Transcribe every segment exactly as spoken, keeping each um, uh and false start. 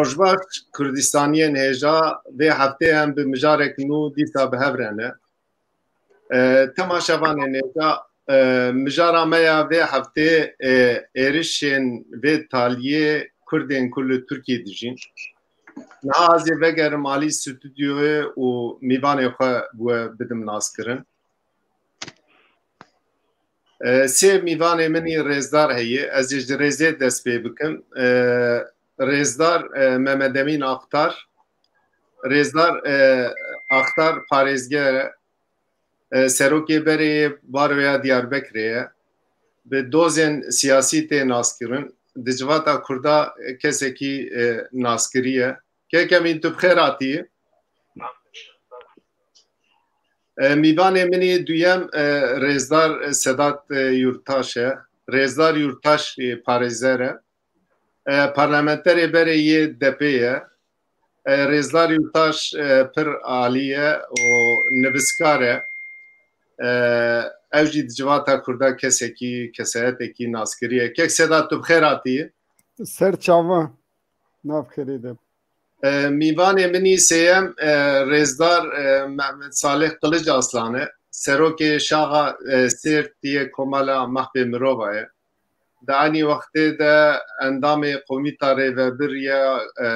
Rojbaş Kurdistaniyên hêja, vê heftê em bi mijarek nû dîsa bi hev re ne. E, temaşevanên hêja, e, mijara me ya vê heftê, e, êrişên vê taliyê Kurdên ku li Tirkiyê dijîn. Niha ez ê vegerim alî stûdyoyê û mîvanê xwe bi we bidim naskirin. E, sê mîvanê min î rêzdar heye. Ez ê ji rêzê dest pê bikim. E, rêzdar, e, Mehmet Emîn Aktar. Rêzdar, e, Aktar parêzger e, e, serokê berê yê Baroya Diyarbekirê ye. Bi dozên siyasî tê naskirin. Di civata Kurda kesekî, e, naskirî ye. Kek Emîn, tu bi xêr hatî. E, mîvanê min ê duyem, e, rêzdar Sedat, e, Yurttaş e. Rêzdar Yurttaş, e, parêzer e. E, parlamenterê berê yê D P ye. E, Rêzdar Yurttaş, e, pir alî ye û nivîskar e. E, ew jî di civata Kurda kesekî, kesayetekî naskirî ye. Kek Sedat, tu bi xêr hatî. Ser çava, nav xêrê de. E, mîvanê min î sêyem, e, rêzdar, e, Mehmet Salih Kılıç Aslan e. Serokê Şaxa, e, Sêrt yê Komela Mahfê Mirova ye. Di enî wextê de endamê Komîta Rêvebir ya, e,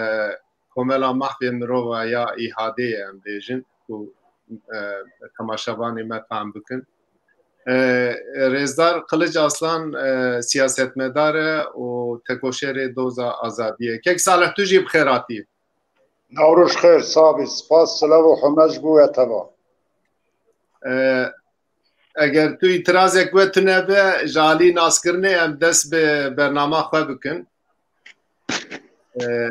Komela Mahfê Mirova ya İHAD'ê ye, em bêjin, ku, e, temaşevanê me fam bikin. E, Rêzdar Kılıç Aslan, e, siyasetmedar e û tekoşerê doza azadiyê. Kek Salih, tu jî bi xêr hatî. Newroz xêr, sabî, spas, silav û hurmet ji bo we teva. E, eger tu îtirazek we tune be, ji alî naskirinê em dest bi bernama xwe bikin. E,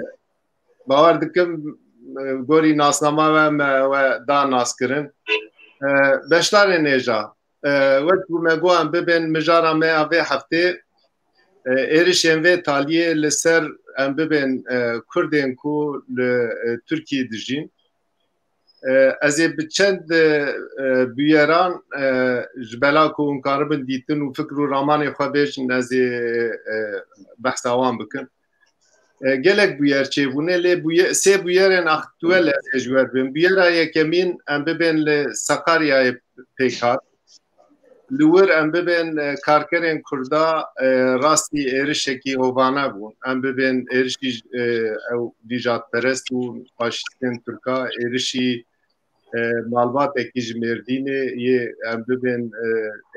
bawer dikim, e, gorî nasnama we me we da naskirin. E, beşdarên hêja, e, wek ku me got em bibên mijara me ya vê heftê, e, êrişên vê taliyê li ser em bibên, e, Kurdên ku li, e, Tirkiyê dijîn. E, ez ê bi çend, e, e, bûyeran, e, ji bela ku hûn karibin dîtin û fikr û ramanê xwe bêjin, ez ê, e, behsa wan bikim. E, gelek bûyer çêbûne, lê bûye-, sê bûyerên aktuel ez ê ji we bibêm. Bûyera yekemîn em bibên li Sakaryayê pêk hat. Li wir em bibên, e, karkerên Kurda, e, rastî êrişekî hovane bûn. Em bibên êrişî, e, ew nîjadperest û faşîstên Tirka, êrişî, e, malbatekî ji Mêrdînê yê, em bibên, e,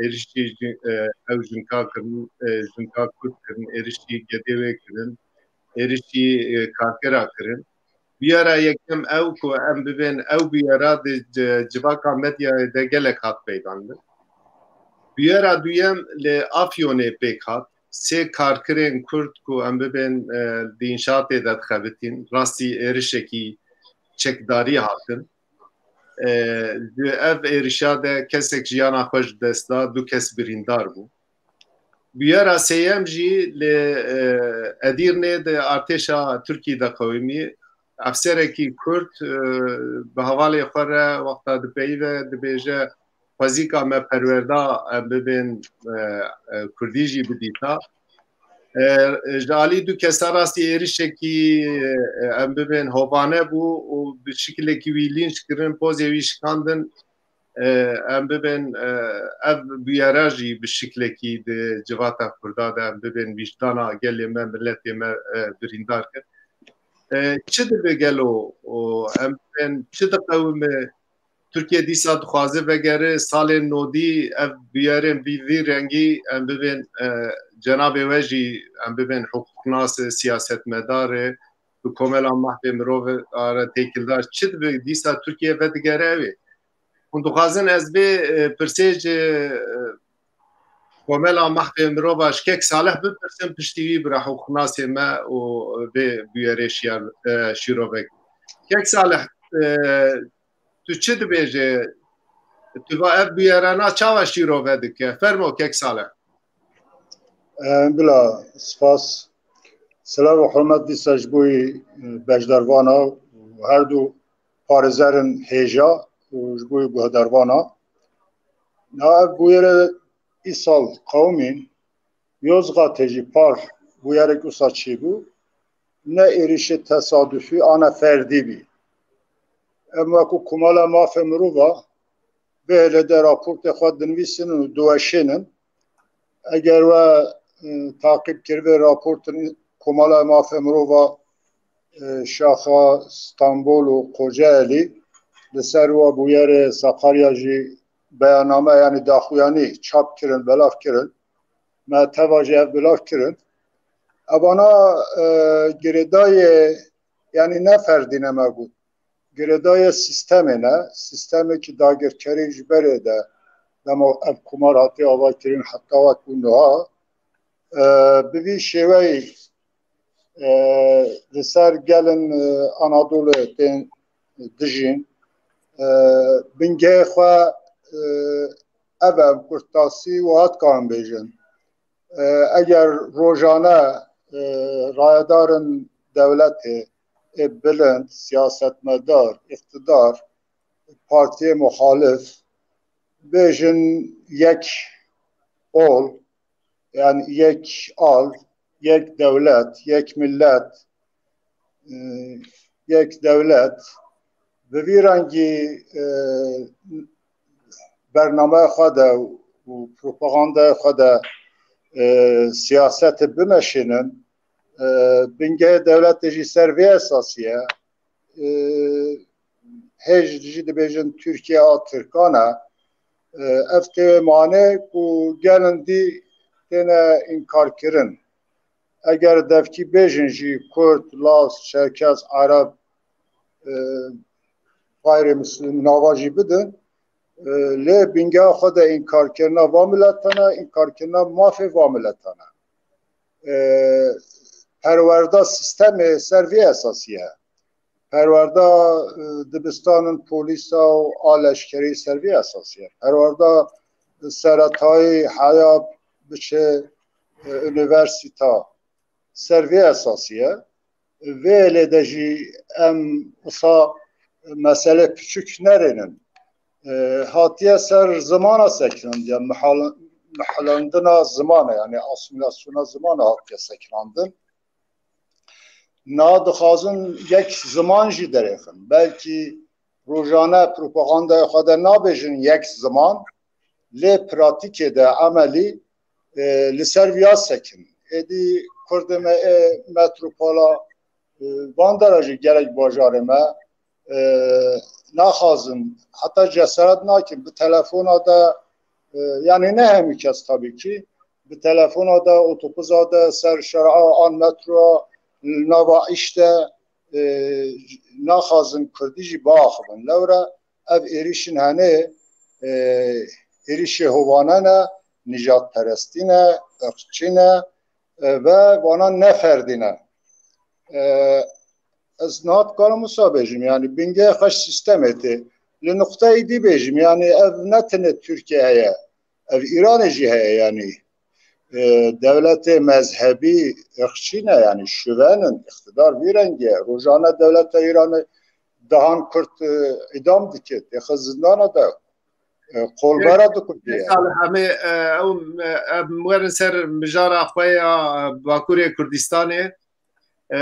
êrişî ji, e, ew jinka kirin, e, jinka Kurd kirin, êrişî gedê wê kirin, êrişî, e, karkera kirin. Bûyera yekem ew ku em bibên ew bûyera di ci-, civaka medyayê de gelek hat peydandin. Bûyera duyem li Afyonê pêk hat. Sê karkirên Kurd ku em bibên, e, di înşaatê de dixebitîn, rastî êrişekî çekdarî hatin. E, di ev êrişa de kesek jiyana xwe ji dest da, du kes birîndar bû. Bûyera sêyem jî li, e, Edîrnê di artêşa Tirkî de qewimî. Efserekî Kurd, e, bi hevalê xwe re wexta dipeyive dibêje, xwezîka me perwerda em bibên, e, e, Kurdî jî bi dîta. E, ji alî du kesa rastî êrişekî, e, em bibên hovane bû û bi şikilekî wî lînç kirin, pozê wî şikandin. E, em bibên, e, ev bûyera jî bi şiklekî di civata Kurda de em bibên wîjdana gelê me, miletê me, e, birîndar kir. E, çi dibe gelo? Û em bibên çi diqewime? Tirkiye dîsa dixwaze vegere salên nodî, ev bûyerên vî, vî rengî em bibên, e, cenabê we jî em bibên hiqûqnas, siyasetmedar e, bi komela mahfê mirov re têkildar. Çi dibe dîsa Tirkiye vedigere ew ê? Hûn dixwazin ez vê, e, pirsê ji, e, komela mahfê mirova ji kek Salih bipirsin, piştî wî bira hiqûqnasê me û vê bûyerê şiyar, e, şîrove. Kek Salih, e, tu çi dibêje? Tu va ev bûyerana çawa şîrove dike? Fermo kek Salih. E, bila spas. Silav û hurmet dîsa ji bo, e, beşdarvana û her du parêzerên hêja û ji bo guhdarvana. Na ev bûyere îsal qewimîn, Yozgatê jî par bûyerek wisa çêbû. ne êrişê tesadufî an ne ferdî bî. Em wekû Komala Mafê Mirova vê hêlê de raportê xwe dinivîsin û diweşênin. Eger we, e, taqîb kiribê raportin Komala Mafê Mirova, e, şaxa Stenbol û Kocaelî li ser we bûyerê Sakarya jî beyanname, yanî daxuyanî çap kirin, belav kirin. Me teva jî ev belav kirin. Evana, e, girêdayê, yanî ne ferdî ne me got. Girêdayê sîstemê ne. Sîstemekî dagirkerî ji berê de dema ev komar hatiye avakirin heta wek û niha, e, bi vî şêweyî, e, li ser gelin, e, Anadolê tên dijîn. E, bingehê xwe, e, ev e, bi kurtasî wiha dikarin bêjin. E, eger rojane, e, rayedarên dewletê ê bilind, siyasetmedar, îqtidar, partiyê muxalif bêjin yek ol, yani yek al, yek dewlet, yek millet, e, yek dewlet, bi vî rengî, e, bernameya xwe de û propagandaya xwe de, e, siyasetê bimeşînin, e, bingehê dewletê jî ser vê esasî ye. E, hêj jî dibêjin Tirkiye a Tirkan e. E, ev tê wê mane ku gelin dî têne înkarkirin. Eger devkî bêjin jî Kurd, Laz, Çerkez, Ereb, e, gayrimîslim nava jî bidin, e, lê bingeha xwe de înkarkirina va miletane, înkarkirina mafê va miletane. E, perwerda sîstemê ser vê esasî ye. Perwerda, e, dibistanin polîsa û a leşkerî ser vê esasî ye. Perwerda seretayî heya biçe, e, unîversîta ser vê esasî ye. Vê hêlê de jî em wisa mesele piçûk nerênin. E, hatiye ser zimana sekinandiye, mihal-, mihilandina zimana, yani asîmîlasyona zimana hatiye sekinandin. Na dixwazin yek ziman jî derêxin. Belkî rojane propagandaya xwe de nabêjin yek ziman, lê pratîkê de emelî, e, li ser viya sekin. Êdî Kurdê me ê metropola, e, van dera jî gerek bajarê me, e, naxwazin, heta cesaret nakin bi telefona de, e, yani ne hemî kes tabii ki, bi telefona de, otobusa de, ser şer'a an metroya, li nava îş de, e, naxwazin Kurdî jî biaxivin. Lewre ev êrişin hene, e, êrişê hovane ne, nijadperestî ne, irqçî ne, e, ve vana ne ferdî ne. E, ez niha dikarim wisa bêjim, yani bingehê xwe ji sîstemê tê. Li nuqteyê dî bêjim, yani ev ne tenê Tirkiye heye, ev Îranê jî heye, yani, e, dewletê mezhebî, irqçî ne, yani şiven in, îqtidar vî rengî ye. Rojane dewleta Îranê dehan Kurd, e, îdam dike, têxe zindana de, e, qolbera dikuje. Salih, em ê, e, ew, e, em werin ser mijara xwe ya, e, Bakurê Kurdistanê. E,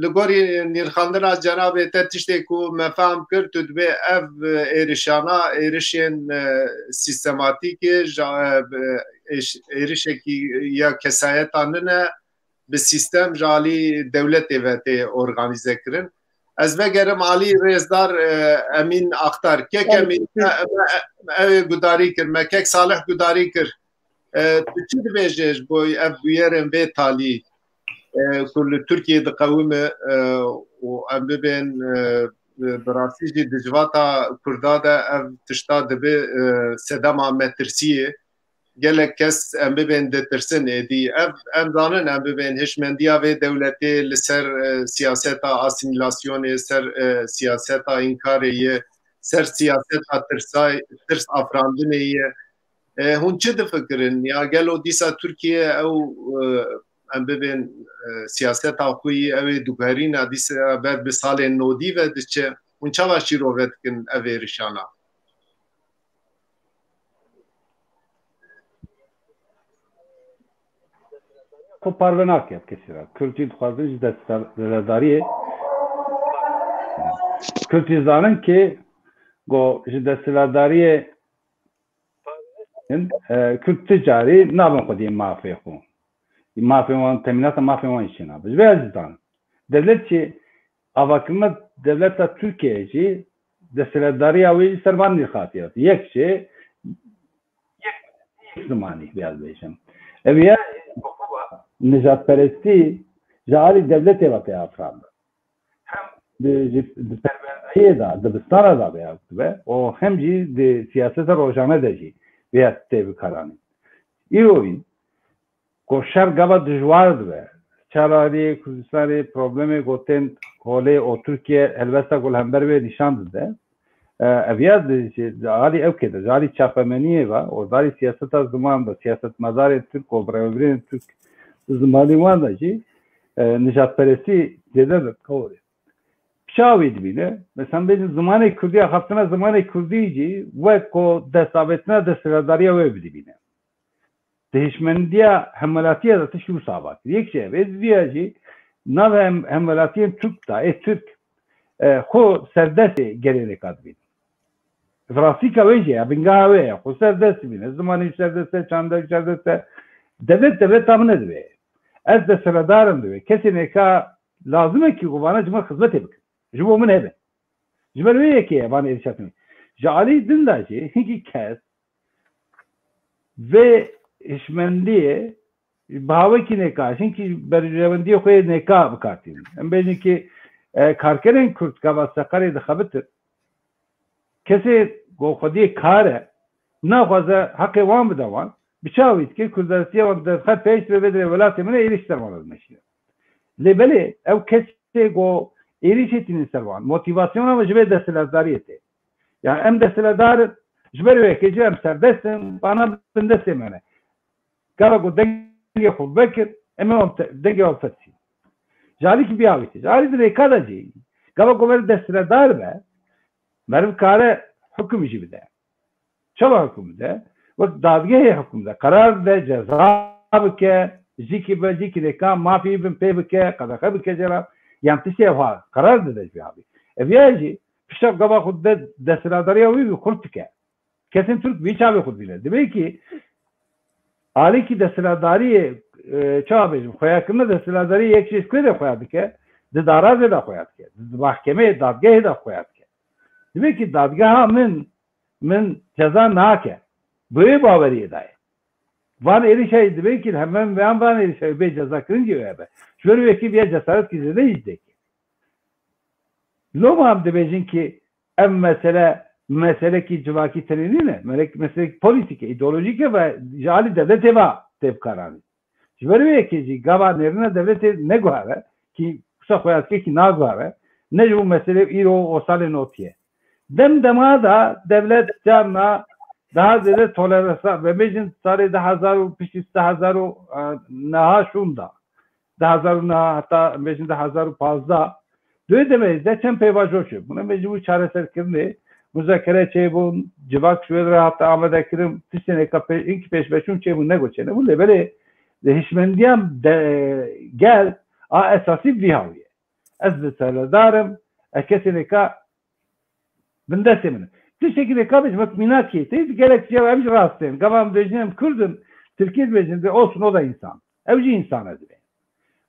li gorî nirxandina cenabê te tiştê ku me fehm kir, tu dibê ev, e, êrişana, êrişên, e, sîstematîk e, ja-, e, êş-, êrişekî ya kesayeta nine, bi sîstem ji alî dewletê ve tê organîze kirin. Ez vegerim alî rêzdar, e, Emîn Axtar. Kek Emîn, e, e, e, ew ê gudarî kir, me kek Salih gudarî kir. E, tu çi dibêje ji bo ev bûyerên vê talî, e, ku li Tirkiyê diqewime, e, û em bibên, e, bi rastî jî di civata Kurda de ev tişta dibe, e, sedema metirsiyê. Gelek kes em bibên ditirsin êdî. Ev, em zanin em bibên hişmendiya vê dewletê li ser, e, siyaseta asîmîlasyonê, ser, e, siyaseta înkarê ye, ser siyaseta tirsay-, tirs afirandinê ye. E, hûn çi difikirin? Ya gelo dîsa Tirkiye ew, e, em bibên, e, siyaseta xwe yî ew ê diguherîna dîsa ber bi salên nodî ve diçe? Hûn çawa şîrove dikin ev êrişana? xwe parve nake kesî re. Kurd jî dixwazin ji desthilatdariyê, Kurd jî zanin ki go ji desthilatdariyê e, Kurd ti carî nabin xwediyê mafê xwe. Mafê wan, temînata mafê wan jî çênabe. Ji vê ya jî zanin. Dewlet jî avakirina dewleta Tirkiyeyê jî desthilatdariya wê jî ser van nirxatiye. Yek jî yek zimanî, vêya dibêjim. Ev ya nijadperestî ji alî dewletê ve tê afirandin. Hem di, ji, di perwerdeyê de, dibistana de vêya dibe û hem jî di siyaseta rojane de jî vêya tê bikaranîn. Îro jî ku şer gava dijwar dibe, çar alî Kurdistanê problemê ku tên holê û Tirkiye helwesta ku li hember wê nîşan dide. E, ev ya di, di alî ew kê de, di alî çapemeniyê ve û di alî siyaseta ziman de, siyasetmedarên Tirk û birêvebirên Tirk di zimanê wan de jî, e, nijadperestî zêde dibe. Piça wî dibîne. Mesela bêjin zimanê Kurdî, axaftina zimanê Kurdî jî wek ku destavêtina desthilatdariya wê bidibîne. Di hişmendiya hemwelatiyê de tişt wisa va kir. Yek jî ev ê, diviya jî nav hem, hemwelatiyên Tirk de, ê Tirk, e, xwe serdestê gelê nêka dibînin. Rastîka wê jî ya, bingeha wê ya, xwe serdest dibîne. Zimanê wî serdest e, çanda wî serdest e. Devlet, devleta min e divê. Ez desthilatdar im divê. Kesê nêka lazim e ki ku vana ji min xizmetê bikin. Ji bo min hebe. Ji ber wê yekê ye van êrişa kirin. Ji alî din de jî hinkî kes vê hişmendiyê bi hawekî nêka, hinkî berjewendiyê xwe yê nêka bi kar tînin. Em bêjin ki, e, karkerên Kurd gava Seqerê dixebitin, kesê ku xwediyê kar e, naxwaze heqê wan bide wan, bi çavî dike, Kurdarestiya wan derxe pêş ve vê dire welatê min e, êrîş ser wan dimeşîne. Lê belê ew kesê ku êrîşê tînin ser wan, motîvasyona me ji vê desthilatdariyê tê. Yani em desthilatdar in, ji ber wê yekê jî em serdest in, vana bindestê me ne. Gava ku dengê xwe vekir, em ê wan te-, dengê wan fesî. Ji alî ki biya wî tê. Ji alî di rêka de jî, gava ku meriv desthilatdar be, meriv kare hukm jî bide. Çawa hukm bide? Wek dadgehê hukm bide. Qerar bide, ceza bike, jîkî be, jîkî nêka mafî bin pê bike, qedexe bike cera. Yan tiştê evha qerar dide ji vê havî. Ev ya jî pişta gava xwe de desthilatdariya wî bi xurt dike. Kesên Tirk vî çavê xwe dibîne. Dibê ki alîkî desthilatdariyê, e, çawa bêjim, xweyakirina desthilatdariyê yek jê ji ku de xweya dike, di darazê de xweya dike, di mahkemeyê, dadgehê de xweya dike. Dibê ki dadgeha min, min ceza nake. Bi wê baweriyê de ye. Van êrişayê dibê ki li hember van, van êrişayê bê ceza kirin jî wê be. Ji ber wê yekê viya cesaret ki zêde jî dike. Loma em dibêjin ki ev mesele, meselekî civakî tenê nîne, melek-, meselekî polîtîk e, îdeolojîk e ve ji alî devletê ve tê bikaranîn. Ji ber wê yekê jî gava nêrîna devletê neguhere, ki wisa xwe ya dike ki naguhere, ne ji bo meselê îro û salên otiye. Dem dema da devlet carna daha zêde toleransa, ve bêjin salê du hezar û piştî du hezar û, e, neha şûnda. Du hezar û neh heta em bêjin du hezar û pazdeh. Di wê demê de çend pêvajo çêbûn. Em bêjin wî çareserkirinê muzakere çêbûn, civak ji wê re hate amadekirin, tiştên êka pê-, hinkî pêşveçûn çêbûn, ne goçê nebûn. Lê belê di hişmendiyan de, gel a esasî vî hawî ye. Ez desthilatdar im, ez kesên êka bindestê min e. Tiştekî vê ka bêjim, wek mînakê, tê gelek şey em jî rast tên. Gava em dibêjin em Kurd in, Tirkî dibêjin, dê olsun, o da insan. Ew jî insan e dibê.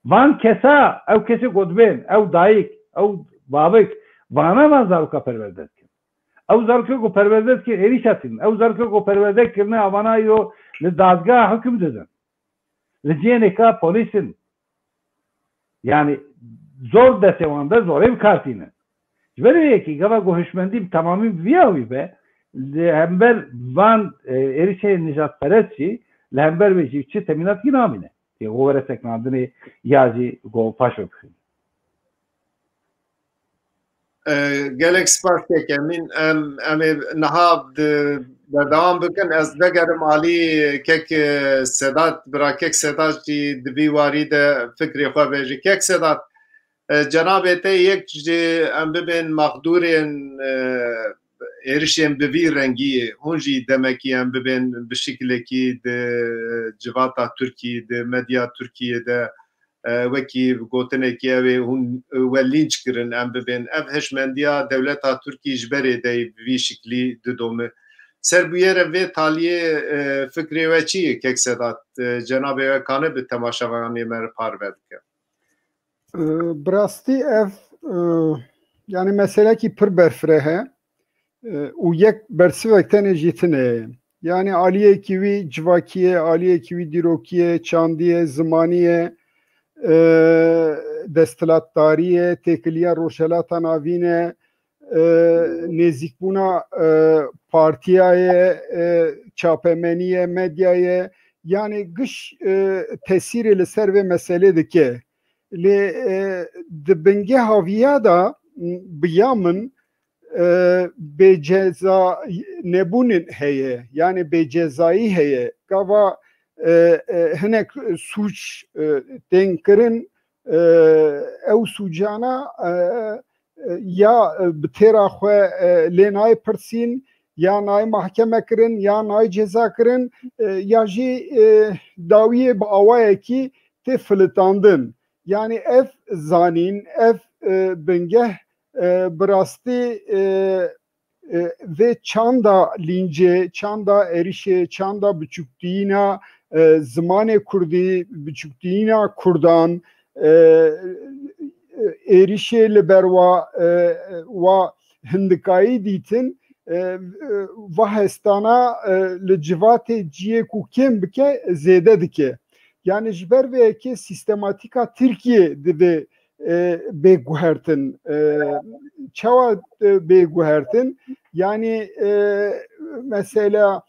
Van kesa, ew kesê ku dibên, ew dayik, ew bavik, vana van zaroka perwerde dikin. Ew zaroka ku perwerde dikin, êrîşa tînin. Ew zaroka ku perwerde kirine, avana îro li dadgeha hukm didin. Li cihê nêka polîs in. Yani zor destê wan de zorê bi kar tînin. Ji ber wê yekê gava ku hişmendî bi temamî bi viya wî be, li hember van, e, êrişê nijadperest jî, li hember wê jî çi temînatkî namîne. Yê were sekinandinê ya jî ku paş ve bixîn. E, gelek spas kek Emîn. Em, em ê niha di, berdewam bikin. Ez vegerim alî kek, e, Sedat, bira kek Sedat jî di vî warî de fikrê xwe bêjî. Kek Sedat, e, cenabê te yek ji em bibên mexdûrên, e, êrişên bi vî rengî hûn jî demekî em bibên bi şikilekî di civata Tirkî, di medya Tirkiyê de, e, wekî gotinekî ew ê hûn we lînç kirin em bibên. Ev hişmendiya dewleta Tirkî ji berê dey bi vî şiklî didome. Ser bûyere vê taliyê, e, fikrê we çi ye kek Sedat? E, cenabê we kane bi temaşevanê me re parve bike? E, bi rastî ev, e, yani meselekî pir berfireh e, e, û yek bersivek tenê jî tune ye. Yani aliyekî wî civakî ye, aliyekî wî dîrokî ye, çandî ye, zimanî ye, e, desthilatdarî ye, têkiliya Rojhelata Navîn e, e, nêzîkbûna, e, partiya ye, e, çapemenî ye, medya ye. Yani giş, e, tesîrê li ser vê meselê dike. Lê, e, di bingeha viya de, m, bi ya min, e, bêceza nebûn heye, yani bêcezayî heye. Gava, e, e, hinek sûc, e, tên kirin, e, ew sûcana, e, e, ya, e, bi têra xwe, e, lê nayê pirsîn, ya nayê mahkeme kirin, ya nayê ceza kirin, e, ya jî, e, dawiyê bi awayekî tê filitandin. Yani ev zanîn, ev, e, bingeh, e, bi rastî, e, e, vê çanda lîncê, çanda êrişê, çanda biçûktiyîna, e, zimanê kurdî, biçûktiyîna kurdan, e, êrişê li ber wa, e, wa hindikayî dîtin, e, e, va hestana, e, li civatê ciyê ku kêm bike, zêde dike. Yani ji ber vê yekê sîstematîka Tirkiyê divê, e, bê guhertin. E, çawa, e, bê guhertin? Yani, e, mesela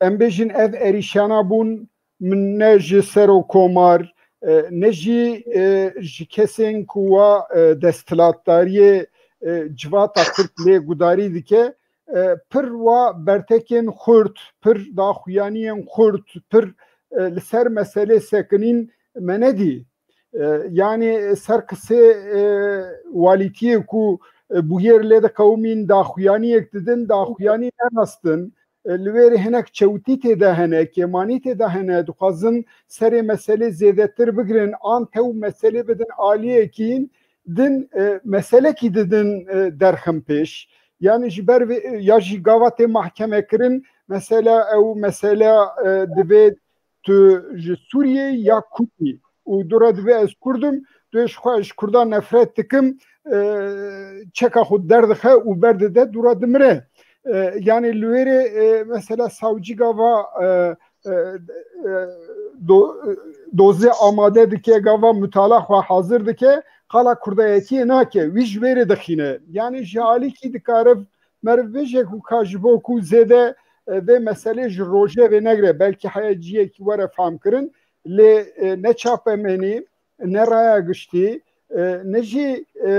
em bêjin ev êrîşana bûn, min ne ji serokomar, e, ne jî, e, ji kesên ku wa, e, desthilatdariyê, e, civata Kurd lê gudarî dike, e, pir wa bertekên xurt, pir daxuyaniyên xurt, pir, e, li ser meselê sekinîn me nedî. E, yani ser qisê, e, walîtiyê ku, e, bûyer lê diqewimîn, daxuyaniyek didin, daxuyanî ne rast in. E, li wê rê hinek çewtî tê de hene, kêmanî tê de hene, dixwazin serê meselê zêdetir bigirin, an tew meselê bidin aliyekî din, e, meselekî didin, e, derxin pêş. Yani ji ber vê, ya jî gava tê mahkeme kirin, mesela ew mesela, e, divê tu ji Sûriyê ya Kurdî û dûra divê ez Kurd im, tu ji xwe ji Kurdan nefret dikim, e, çeka xwe derdixe û berdide dûra dimire. E, yani li wê rê, e, mesela savcî gava, e, e, e, do-, e, dozê amade dike, gava mutala xwe hazir dike, qala kurdayetiyê nake, wî ji wê rê dixîne. Yani ji alîkî dikare meriv bêje ku ka ji bo ku zêde, e, vê meselê ji rojevê negire, belkî heye ciyekî were fam kirin, lê, e, ne çapemenî, ne raya giştî, e, ne jî, e,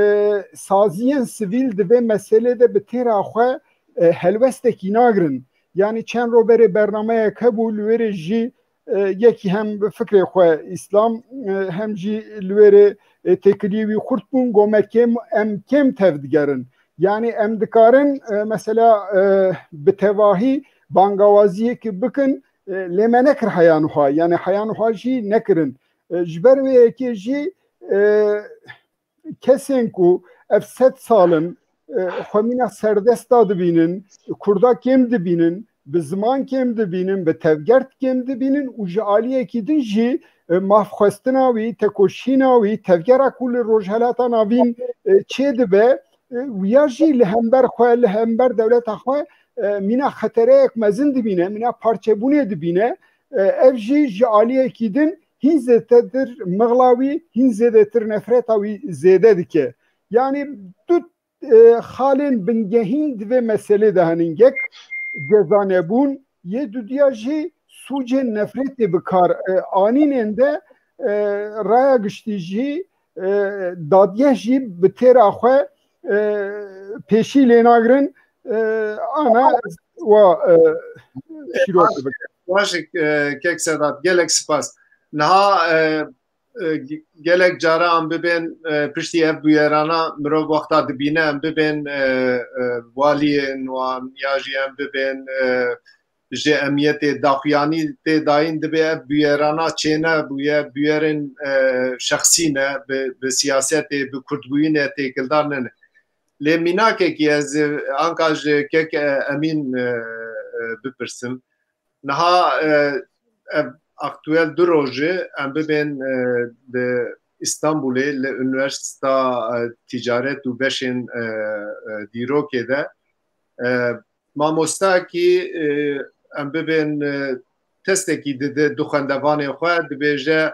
saziyên sivîl di vê meselê de bi têra xwe, e, helwestekî nagirin. Yani çend ro berê bernameyek hebû, li wê rê jî, e, yekî hem fikrê xwe îslam, e, hem jî li wê rê, e, têkiliyê wî xurt bûn, got me kêm, em kêm tev digerin. Yani em dikarin, e, mesela, e, bi tevahî bangawaziyekî bikin, e, lê me nekir heya nuha. Yani heya nuha jî nekirin. E, ji ber wê yekê jî, e, kesên ku ev sed sal in, e, xwe mîna serdesta dibînin, Kurda kêm dibînin, bi ziman kêm dibînin, bi tevgert kêm dibînin û ji aliyekî din jî, e, mafxwestina wî, tekoşîna wî, tevgera ku li Rojhelata Navîn, e, çêdibe, e, wiya jî li hember xwe, li hember dewleta xwe, e, mîna xetereyek mezin dibîne, mîna parçebûnê dibîne. E, ev jî ji aliyekî din hîn zêdetir mixla wî, hîn zêdetir nefreta wî zêde dike. Yani tu, e, xalên bingehîn di vê meselê de henin, yek cezanebûn, yê dudiya jî sûcên nefretê bi kar, e, anînên de, e, raya giştî jî, e, dadgeh jî bi têra xwe, e, pêşî lê nagirin, e, ana wa, e, şîrok bike. Baş e, kek Sedat, gelek spas. Niha, e, e, ge-, gelek cara em bibên, e, piştî ev bûyerana mirov wexta dibîne, em bibên, e, e, waliyên wan ya jî em bibên, e, ji emniyetê daxuyanî tê dayîn, dibê ev bûyerana çênebûye, bûyerên, e, şexsî ne, bi, bi siyasetê, bi kurdbûyînê têkildar nene. Lê mînakekî ez, e, anka ji kek, e, Emîn, e, e, bipirsim. Niha, e, ev aktuel du roj e, em bibên, e, li Îstanbulê, li Unîversîta, e, Ticaret û beşên, e, e, dîrokê de, e, mamostakî, e, em bibên, e, testekî dide du xwendevanê xwe, dibêje,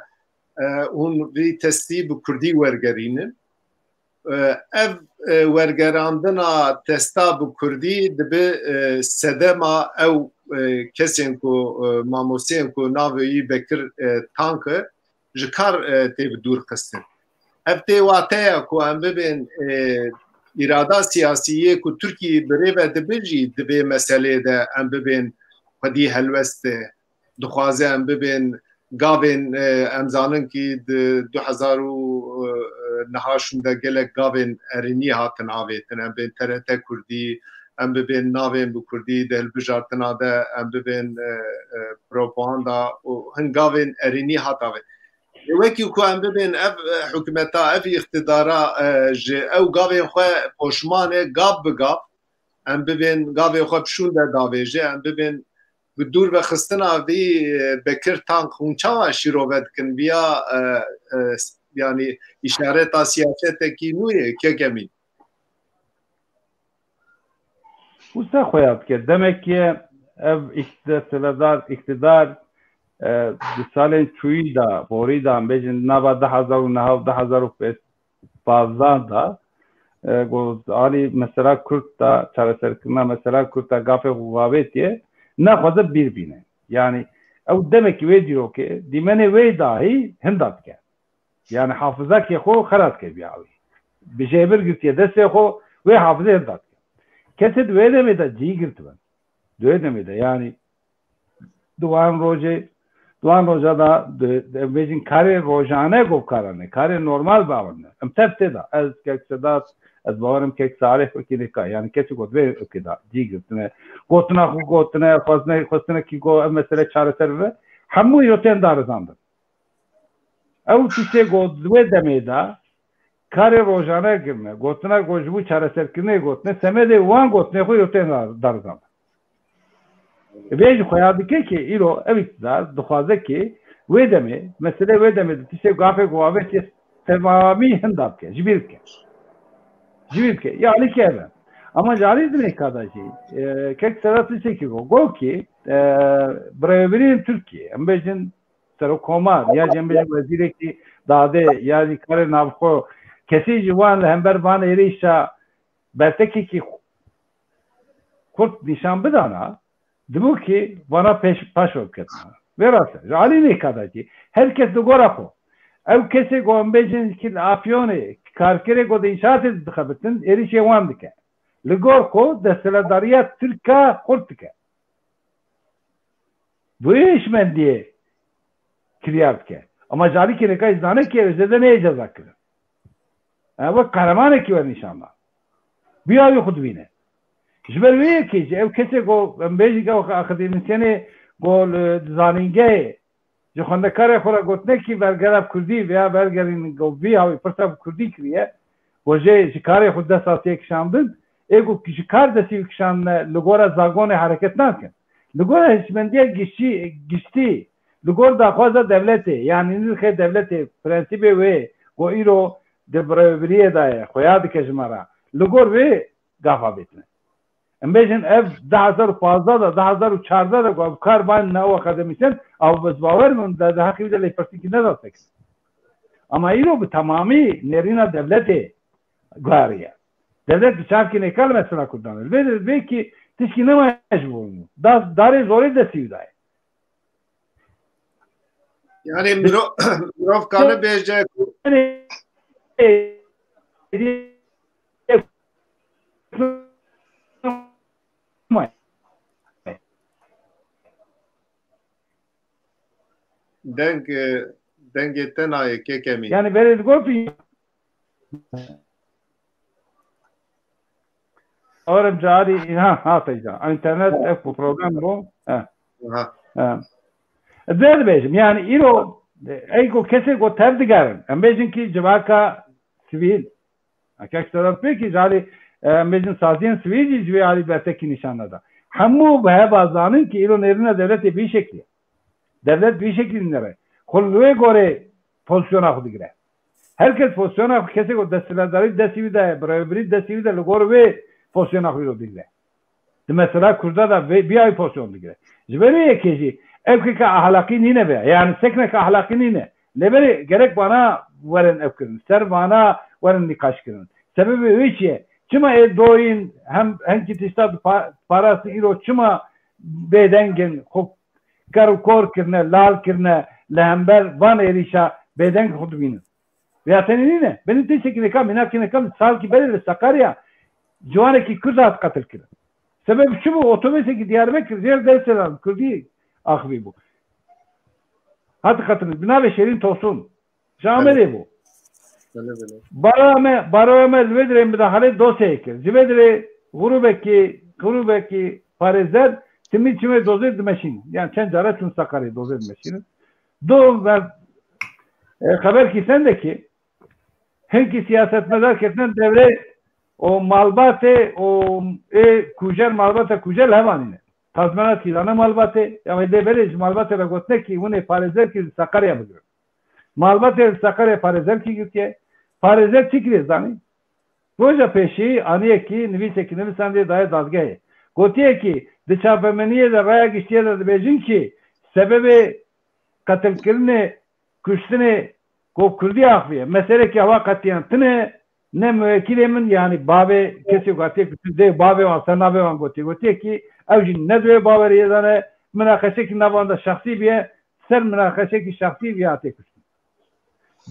e, hûn vî testî bi kurdî wergerînin. E, ev, e, wergerandina testa bi kurdî dibe, e, sedema ew, e, kesên ku, e, mamosteyên ku navê wî Bekir, e, Tank e, ji kar, e, tê bi dûr xistin. Ev tê wateya ku em bibên, e, îrada siyasî yê ku Tirkî bi rê ve dibe jî di vê meselê de em bibên xwedî helwest, e, dixwaze em bibên gavên, e, em zanin kî di du hezar û, e, niha şûn de gelek gavên erênî hatin avêtin. Em bên T R T Kurdî, em bibên navên bi kurdî di hilbijartina de, em bibên, e, e, propaganda û hin gavên erênî hat avêtin. Lê wekî ku em bibên ev, e, hikûmeta, ev îqtidara, e, ji ew gavên xwe poşman e, gav bi gav, em bibên gavê xwe bi şûn de davêje, em bibên bi dûr ve xistina vî, e, Bekir Tank hûn çawa şîrove dikin? Viya, e, e, yanî îşareta siyasetekî nû ye, kek Emîn? Wisa xwe ya dike. Demekê ev îktisedar, îktidar, e, di salên çûyî de, borî de, em bêjin nava du hezar û neh û du hezar û pazdeh de, e, got, alî mesela Kurd de, çareserkirina mesela Kurd de gafê xwe avêtiye, nexwaze bîr bîne. Yanî ew demekî wê dîrokê, dîmenê wê dahî hinda dike. Yani hafizakê xwe xelas kiriye wî. Bi jêbir girtiye destê xwe, wê hafizê hilda dike. Kesê di wê demê de cî girtibin. Di wê demê de yani di wan rojê, di wan roja da di, di, em bêjin karê rojane govkarane, karê normal bawirine. Em tev tê da. Ez kek Sedat, ez bawerim kek Salih wekî nêka. Yani kesê got vê wekî da cî girtine. Gotina xwe gotine, xwestine, xwestinekî got ev mesele çareser bibe. Hemû yo tên darizandin. Ew tiştê got di wê demê de karê rojane kirine, gotina got ji bo çareserkirinê gotine, semedê wan gotinê xwe yo tên darizandin. Vê jî xuya dike ki îro ev îktidar dixwaze ki wê demê, meselê wê demê di tiştê gafê ku avêtiye temamî hinda bike, ji bîr bike. Ji bîr bike. Ya alî ki ev e. Ama ji alî dinê ka da jî, e, kek Sedat tiştekî got. Got ki, e, birêvebiriyên Tirkiye, em bêjin serokkomar, ya jî em bêjin wezîrekî dadê, ya jî karê navxwe, kesî ji wan li hember van êrîşa bertekekî xurt nîşan bidana, dibû ki vana pêş, paş ve biketina. Vê rast e. Ji alî nêka da jî her kes li gora xwe. Ew kesê ku em bêjin ki li Afyonê karkerê ku di înşaatê dixebitin, êrîşê wan dike. Li gor xwe desthilatdariya Tirka xurt dike. Bi wê hişmendiyê kiryar dike. Ama ji alî kêleka jî zane ki ew zêde neyê cezakirin. Yani wek qehremanekî wernîşan da. Bi awî xwe dibîne. Ji ber wê yekê jî ew kesê ku em bêjin ki ew akademîsyenê ku li zanîngehê ji xwendekarê xwe re gotinekî belgera bi kurdî veya belgerîn ku vî hawî pirsa bi kurdî kiriye, ku jê ji karê xwe dest hatiye kişandin, ê ku ji kar destî kişandine li gora zagonê hereket nakin. Li gora hişmendiya giştî, giştî, li gor daxwaza dewletê, yanî nirxê dewletê, prensîbê wê ku îro di birêvebiriyê de ye, xuya dike ji me re. Li gor wê gafa bêtine. Em bêjin ev du hezar û pazdeh de, du hezar û çardeh de ku ev kar ban ne ew akademîsyen, ew ez bawer bim de, di heqî wî de lêpirsînkî neda sekin. Ama îro bi temamî nêrîna dewletê guheriye. Dewlet bi çavkî nêka li mesela Kurdan. Li vê, vê kî tişkî nemaye ji bo. Da, darê zorê destî wî daye. Yani miro-, mirov kane bêje ku deng, e, Dengê te nayê kekemî. Yani berê digotin. Orem carî ha hate ca. Înternet ev bu problem bu. Ha. Ha. Dê dibêjim yani îro ey ku kesê ku tev digerin. Em bêjin ki civaka sivîl. Kek Sedat pê ki ji alî em bêjin saziyên sivîl jî ji vê alî bertekî nîşan neda. Hemû bi heva zanin ki îro nêrîna dewletê bi vî şeklî ye. Devlet bi vî şeklî nêre. Xwe li wê gorê pozisyona xwe digire. Her kes pozisyona xwe, kesê ku desthilatdarî destî wî de ye, birêvebirî destî wî de, li gor wê pozisyona xwe îro digire. Di mesela Kurda de vê, vî ay pozisyon digire. Ji ber wê yekê jî ev keka ahlaqî nîne vê. Yani sekneke ahlaqî nîne. Lê berê gerek vana werin ev kirin. Ser vana werin nîqaş kirin. Sebebê wê çi ye? Çima ê doyîn hem, hem ki tişta dipa-, parastin îro çima bêdeng in? Xwe ker û kor kirine, lal kirine, li hember van êrîşa bêdeng xwe dibînin. Vêya tenê nîne. Benî tiştekî nêka, mînakê nêka, salkî berê li Sakarya ciwanekî Kurd hat qetil kirin. Sebeb çi bû? Otobuseke Diyarbekir jêr dewselan Kurdî axivî bû. Hat qetil. Bi navê Şêrîn Tosun. Ji Amedê bû. Belê, belê. Baroya me, baroya me li vê dirê midaxalê dosyayê kir. Ji vê dirê grûbekî, grûbekî parêzer timî çimê dozê dimeşînin. Yani çend cara çûn Sakarya dozê dimeşînin. Do ve, e, xeberkî sendekî hinkî siyasetmedar ketine devrê û malbatê û ê kujer, malbata kujer li hev anîne. Tazmena tîrana malbatê, ya wê dê berê ji malbatê re gotine ki hûn ê parêzerkî li Sakarya bigirin. Malbatê li Sakarya parêzerkî girtiye. Parêzer çi kiriye zanî? Roja pêşî aniyekî nivîsekî nivîsandê daye dadgehê. Gotiye ki di çapemeniyê de raya giştiyê de dibêjin ki sebebê qetilkirinê, kuştinê ku Kurdî axiviye. Meselekî hewa qetiyan tine, ne muwekîlê min, yani bavê kesê ku hatiye kuştin, dê bavê wan, ser navê wan gotiye. Gotiye ki ew jî ne di wê baweriyê de ne, minaqeşekî nava wan de şexsî biye, ser minaqeşekî şexsî vî hatiye kuştin.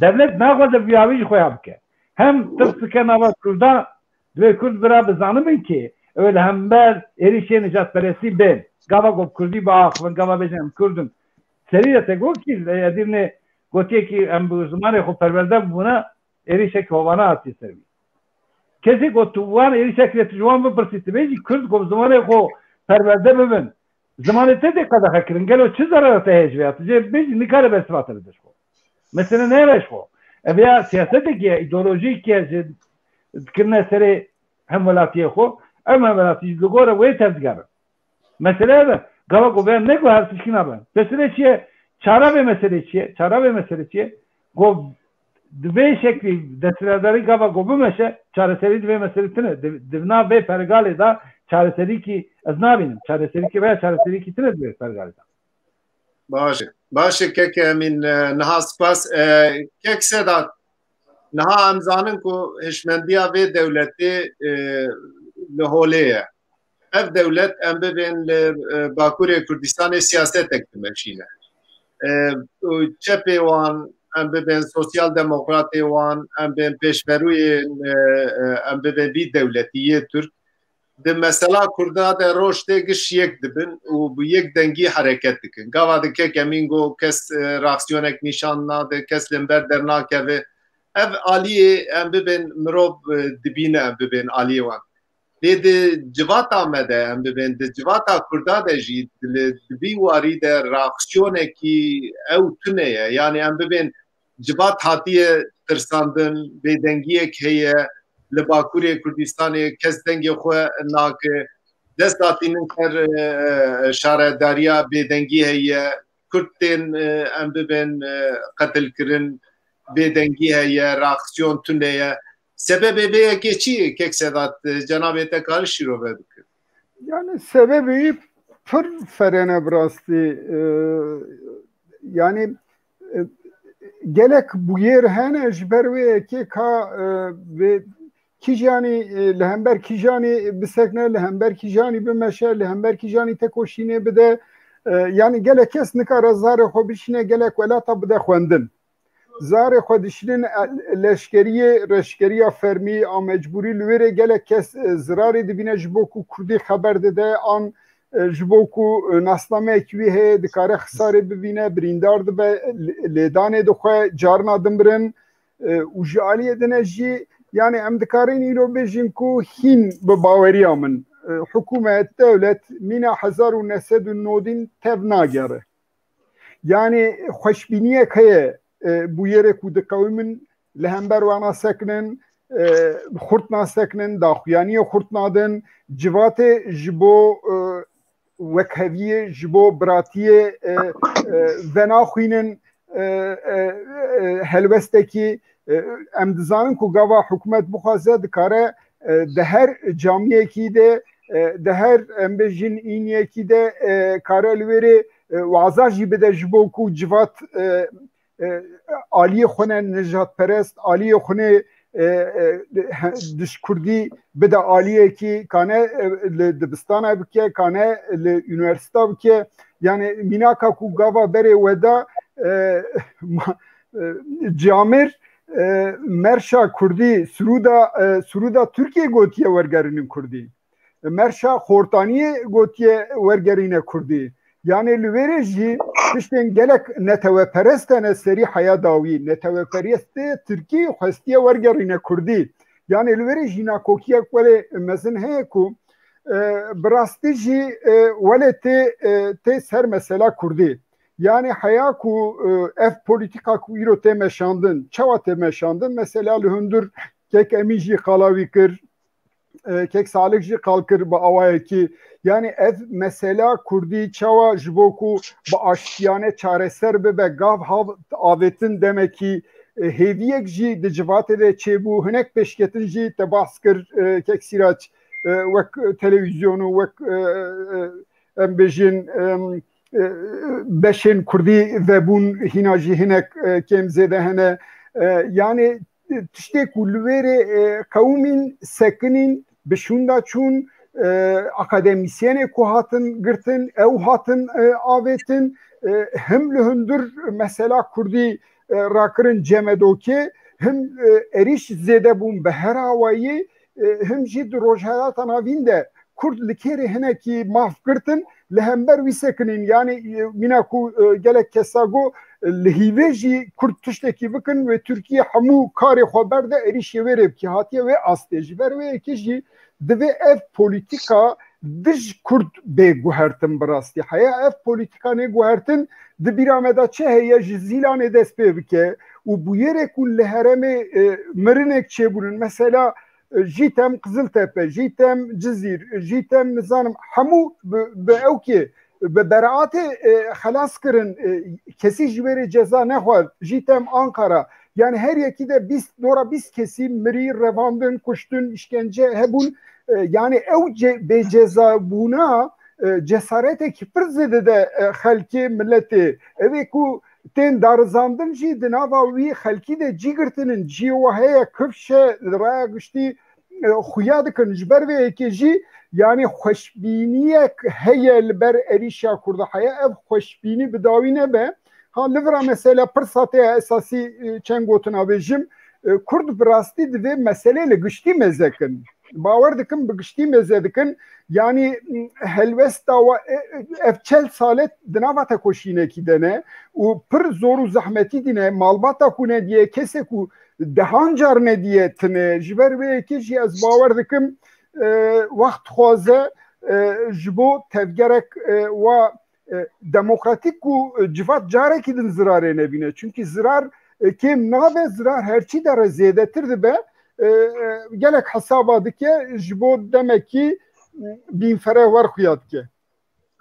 Devlet naxwaze vîyavî ji xwe ya bike. Hem tirs dike nava Kurda, divê Kurd bira bizanibin ki ew ê li hember êrîşê nijadperestî bên. Gava ku bi Kurdî biaxivin, gava bêjin em Kurd in. Serî de te got ki, Edirnê gotiye ki em bi zimanê xwe perwerde bibûna, êrîşek hovana hatiye ser wî. Kesê ku tu wan êrîşek lê tu ji wan bipirsî, tu bêjî Kurd ku bi zimanê xwe perwerde bibin, zimanê te tê qedexe kirin. Gelo çi zerara te heye ji vê ya? Tu jê bêjî nikare bersiva te bide ji xwe. Mesele ne re ji xwe. Ev ya siyasetekî ye, îdeolojîk ye, ji dikirine serê hemwelatiyê xwe. Em hemwelatî jî li gor wê tevdigerin. Mesele ev e. Gava ku vê ne ku her tişkî nabe. Mesele çi ye? Çara vê meselê çi ye? Çara vê meselê çi ye? Ku di vê şeklî desthilatdarî gava ku bimeşe, çareserî di vê meselê tine. Di, di nav vê pergalê de çareserîkî ez nabînim. Çareserîkî veya çareserîkî tine di vê pergalê de. Baş e. Baş e kek Emîn, e, niha spas. E, kek Sedat, niha em zanin ku hişmendiya vê dewletê, e, li holê ye. Ev dewlet em bibên li, e, Bakurê Kurdistanê siyasetek dimeşîne. E, û çepê wan, em bibên sosyal demokratê wan, em bên pêşverûyên, e, e, em bibên vî dewletî yê Tirk. Di mesela Kurda de roj tê giş yek dibin û bi yek dengî hereket dikin. Gava di kek Emîn got kes, e, reaksiyonek nîşan nade, kes li hember dernakeve. Ev aliyê em bibên mirov, e, dibîne, em bibên aliyê wan. Lê di civata me de em bibên, di civata Kurda de jî li, di vî warî de reaksiyonekî ew tune ye. Yani em bibên civat hatiye tirsandin, bêdengiyek heye, li Bakurê Kurdistanê kes dengê xwe nake, dest datînin ser, e, şaredariya bêdengî heye, Kurd tên, e, em bibên, e, qetilkirin, bêdengî heye, reaksiyon tune ye. Sebebê vê yekê çi ye kek Sedat? E, cenabê te kare şîrove bikin. Yani sebebî pir ferene bi rastî. E, yani, e, gelek bûyêr hene ji ber wê yekê ka, e, vê kîjanî, e, li hember kîjanî bisekne, li hember kîjanî bimeşe, li hember kîjanî tekoşînê bide. E, yani gelek kes nikare zarê xwe bişîne, gelek welata bide xwendin. Zarê xwe dişînin, e, leşkeriyê, reşkeriya fermî a mecbûrî li wê rê gelek kes, e, zirarê dibîne ji bo ku Kurdî xeber dide an e, ji bo ku, e, nasnameyekî wî heye, dikare xisarê bibîne, birîndar dibe, lê-, lêdanê dixwe, carina din birin, e, û ji aliyê din e jî, yani em dikarin îro bêjin ku hîn bi baweriya min, e, hikûmet, dewlet mîna hezar û neh sed û nodîn tev nagere. Yani xweşbîniyek heye, e, bûyerê ku diqewimin li hember wan nasekinin, e, xurt nasekinin, daxuyaniyê xurt nadin, civatê ji bo, e, wekheviyê, ji bo biratiyê, e, e, venaxwînin, e, e, e, helwestekî, e, em dizanin ku gava hikûmet bixwaze dikare, e, di her camiyekî de, e, di her, em bêjin, îniyekî de, e, kare li wêrê, e, waza jî bide ji bo ku civat, e, e, aliyê xwe ne nijadperest, aliyê xwe ne, e, e, he-, diş kurdî bide aliyekî, kane, e, li dibistana bike, kane li unîversîta bike. Yani mînaka ku gava berê we da, e, ma-, e, camêr, e, merşa kurdî, sirûda, e, sirûda Tirkiyê gotiye wergerînin kurdî. Merşa Xortaniyê gotiye wergerîne kurdî. Yani li wêrê jî tiştên gelek neteweperest hene serî heya dawî. Neteweperestê Tirkî xwestiye wergerîne kurdî. Yani li wêrê jî nakokiyek welê mezin heye ku, e, bi rastî jî, e, welê tê, e, tê ser mesela kurdî. Yani heya ku, e, ev polîtîka ku îro tê meşandin, çawa tê meşandin? Mesela li hundir kek Emîn jî qala wî kir, e, kek Salik jî qal kir bi awayekî. Yani ev mesela kurdî çawa ji bo ku bi aştiyane çareser bibe, gav hav avêtin demekî, e, hêviyek jî di civatê de çêbû. Hinek pêşketin jî te bahs kir, e, kek Sîrac, e, wek televîzyon û wek, e, e, em bêjin, em, e, beşên kurdî vebûn, hîna jî hinek, e, kêm zêde hene. E, yani tiştê ku li wêrê, e, qewimîn, sekinîn, bi şûnda çûn, e, akademîsyenê ku hatin girtin, ew hatin, e, avêtin, e, him li hundir mesela kurdî, e, rakirin cemedokê, him, e, êrîş zêde bûn bi her awayî, e, him jî di Rojhilata Navîn de kurd li kêrê hinekî maf girtin, li hember wî sekinîn. Yani, e, mîna ku, e, gelek kesa got, e, li hîvê jî kurd tiştekî bikin, wê Tirkiye hemû karê xwe berde êrîşê wê rê bikî. Hatiye wê astê. Ji ber wê yekê jî divê ev polîtîka dij kurd bê guhertin bi rastî. Heya ev polîtîka nê guhertin di bîra me de çi heye, ji Zîlanê dest pê bike û bûyerê ku li herêmê, e, mirinek çêbûnin. Mesela, e, Jîtem Qiziltepe, Jîtem Cizîr, Jîtem nizanim hemû bi, bi ewkê, bi beraatê, e, xelas kirin, e, kesî ji wê rê ceza nexwar. Jîtem Ankara, yani her yekî de bîst, dora bîst kesî mirî, revandin, kuştin, îşkence hebûn. E, yani ew ce-, bêcezabûna, e, cesaretekî pir zêde de, e, xelkê, miletê. Ew ê ku tên darizandin jî di nava wî xelkî de cî girtinin, cî wa heye, kifş e, li raya giştî, e, xuya dikin. Ji ber vê yekê jî, yani xweşbîniyek heye li ber êrîşa Kurda. Heya ev xweşbînî bi dawî nebe. Ha, li vira mesela pirsa te ya esasî, e, çend gotina bêjim, e, Kurd bi rastî divê meselê li giştî meze kin. Bawer dikim bi giştî meze dikin. Yani, m, helwesta wa, e, e, ev çel sal e di nava tekoşînekî de ne û pir zor û zehmetî dîne. Malbata ku nediye, kesê ku dehan car nediye tine. Ji ber vê yekê jî ez bawer dikim, e, wext dixwaze, e, ji bo tevgerek, e, wa, e, demokratîk ku, e, civat carekî din zirarê nebîne. Çunkî zirar, e, kêm nabe, zirar herçî de re zêdetir dibe. E, e, gelek hesaba dike, ji bo demekî, e, bînfere wer xuya dike.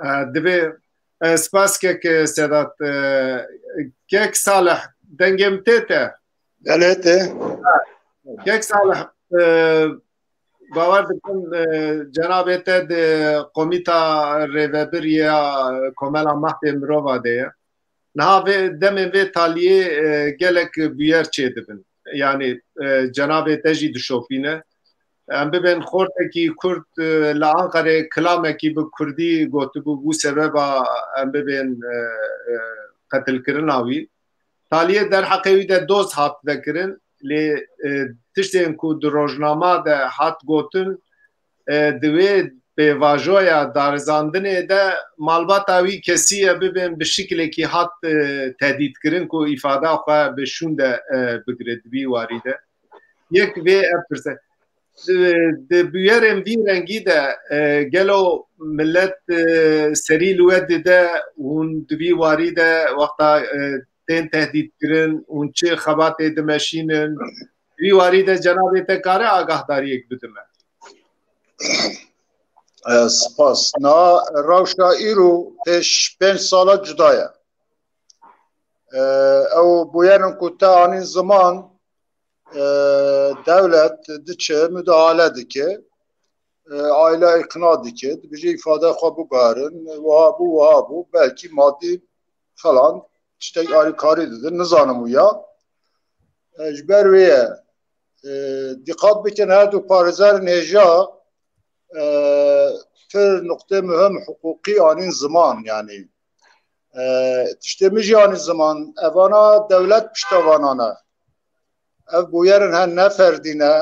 E, divê, e, spas kek, e, Sedat, e, kek Salih, dengê min tê te? Belê tê. Kek Salih, e, bawer dikim, e, cenabê te di komîta rêvebir ya Komela Mafê Mirova de ye. Niha vê demên vê taliyê, e, gelek bûyer çêdibin. Yanî, e, cenabê te jî dişopîne. Em bibên xortekî Kurd, e, li Anqerê kilamekî bi Kurdî gotibû, bû sebeba em bibên, e, e, qetilkirina wî. Taliyê derheqê wî de doz hat vekirin, lê, e, tiştên ku di rojnama de hat gotin, e, di wê pêvajoya darizandinê de malbata wî kesî ye bibin bi şiklekî hat, e, tehdîtkirin ku îfada xwe bi şûn de, e, bigire di vî warî de. Yek vê ev pirse. Di, di bûyerên vî rengî de, e, gelo millet, e, serî li we dide hûn di vî warî de wexta, e, tên tehdîtkirin, hûn çi xebatê dimeşînin? Di vî warî de cenabê te kare agahdariyek bide me? E, spas. Na rewşa îro pêş pênc sala cuda ye. E, ew bûyerin ku te anîn ziman, e, dewlet diçe, müdahale dike, e, aile îqna dike, dibêje îfade xwe bigarin, wiha bû, wiha bû, belkî madî falan tiştek alîkarî didin, nizanim wî ya. E, ji ber wê ye. E, dîqat bikin, her du parêzerên hêja, e, pir nuqtê muhim hiqûqî anîn ziman, yanî. E, tiştê min jî anî ziman, evana dewlet pişta vanan e. Ev bûyerin he ne ferdî ne,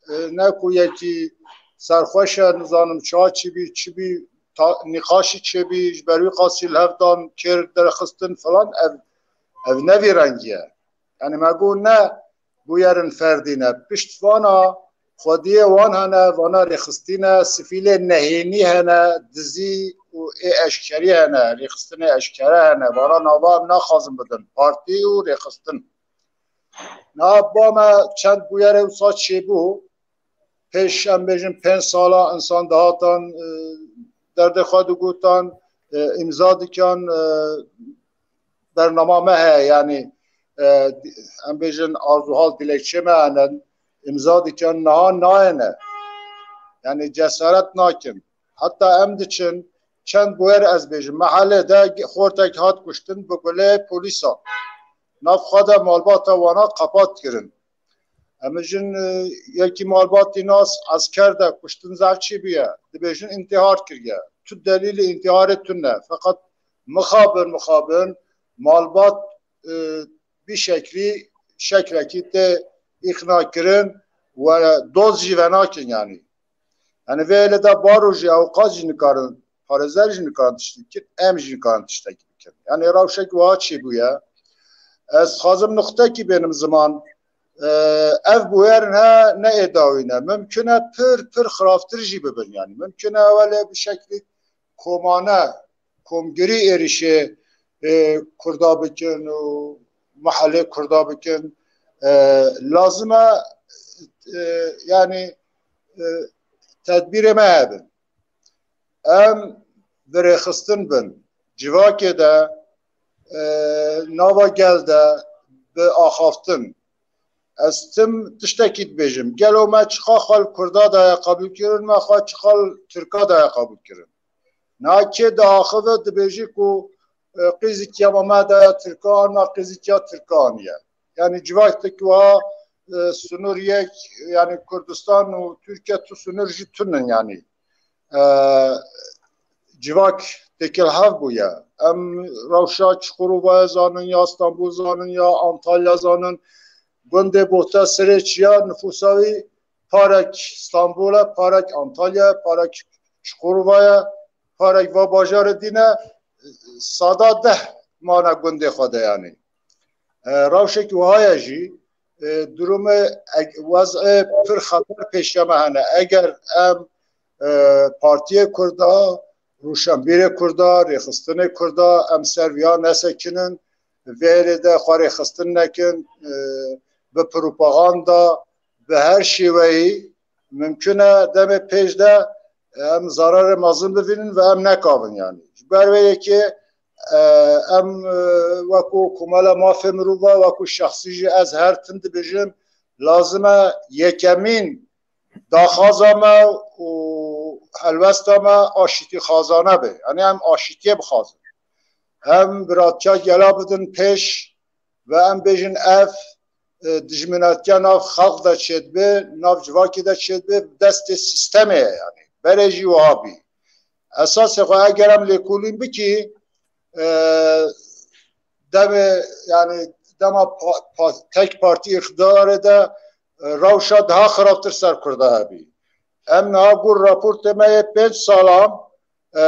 e, ne ku yekî serxweş e, nizanim çawa çi bî, çi bî, ta-, nîqaşî çêbî, ji ber wî qasî li hev dan, kêr derxistin filan, ev, ev ne vî rengî ye. Yanî me got ne bûyerin ferdî ne. Pişt vana xwediyê wan hene, vana rêxistî ne, sivîlê nehênî hene, dizî û ê eşkerî hene, rêxistinê eşkere hene. Vana nava em naxwazin bidin. Partî û rêxistin. Niha ba me çend bûyerê wisa çêbû. Pêş, em bêjin, pênc sala insan dihatan, e, derdê xwe digotan, e, îmza dikan, e, bernama me heye, yanî, e, em bêjin, arzuhal, dilekçê me hene, îmza dikan, niha nayêne. Yanî cesaret nakin. Heta em diçin, çend bûyer ez bêjim, mehelê de xortek hat kuştin bi gulê polîsan. Nav xwe de malbata wana qepat kirin. Em jin, e, yekî malbatî nas esker de kuştin zaf çêbûye. Dibêjin întîhar kiriye. Tu delîlê întîharê tune. Feqet mixabin, mixabin malbat, e, bî şeklî, şeklekî tê îqna kirin we doz jî venakin yanî. Yanî vê êlê de baro jî, ewqas jî nikarin, parêzer jî nikarin tiştekî bikin, em jî nikarin tiştekî bikin. Yanî rewşek wiha çêbûye. Ez dixwazim nuqtekî bênim ziman, e, ev bûyerin he ne ê dawî ne. Mimkun e pir, pir xirabtir jî bibin yanî. Mimkun e ewelê bi şeklî komane, komgirî êrîşê, e, Kurda bikin û mehelê Kurda bikin. E, lazim e, e, yanî, e, tedbîrê me hebin. Em bi rêxistin bin. Civakê de, e, nava gel de bi axaftin. Ez tim tiştekî dibêjim. Gelo me çiqa xwe li Kurda daye qebûl kirin, me xwe çiqa li Tirka daye qebûl kirin. Niha kê diaxive dibêjî ku, e, qîzikiya me me daye Tirkan, me qîzikiya Tirkan ye. Yanî civakek wiha, e, sinûr yek, yanî Kurdistan û Tirkiye tu sinûr jî tunin yanî. E, civak têkil hev bûye. Em rewşa Çukurovayê zanin, ya Stenbol zanin, ya Antalya zanin. Gundê Bohta Sirêç ya nifûsa wî parek Stenbol e, parek Antalya, parek Çukurova ye, parek va bajarê dî ne, sada deh mane gundê xwe de yanî. E, rewşek wiha ye jî, e, durumê, e, wez'ê pir xeter pêşiya me hene. Eger em, e, partiyê Kurda, rûşenbîrê Kurda, rêxistinê Kurda, em ser viya nesekinin, vê êrê de xwe rêxistin nekin, e, bi propaganda, bi her şêweyî mimkun e demê pêş de em zararê mezin bivînin ve em nekavin yanî. Ji ber wê yekê, e, em, e, wekû Komela Mafê Mirova, wekû şexsî jî ez her tim dibêjim, lazim e yekemîn daxwaza me û helwesta me aşîtîxwazane be. Yanî em aşîtiyê bixwazin. Em biratiya gela bidin pêş ve em bêjin ev, e, dijminatiya nav xelq de çêdibe, nav civakê de çêdibe, bi destê sîstemê ye yanî. Berê jî wiha bî. Esasê xwe eger em lêkolîn bikî, e, demê, yanî dema pa-, pa-, tek partî îqtidarê de, e, rewşa daha xirabtir ser Kurda hebî. Em niha gor raportê me yê pênc salan, e,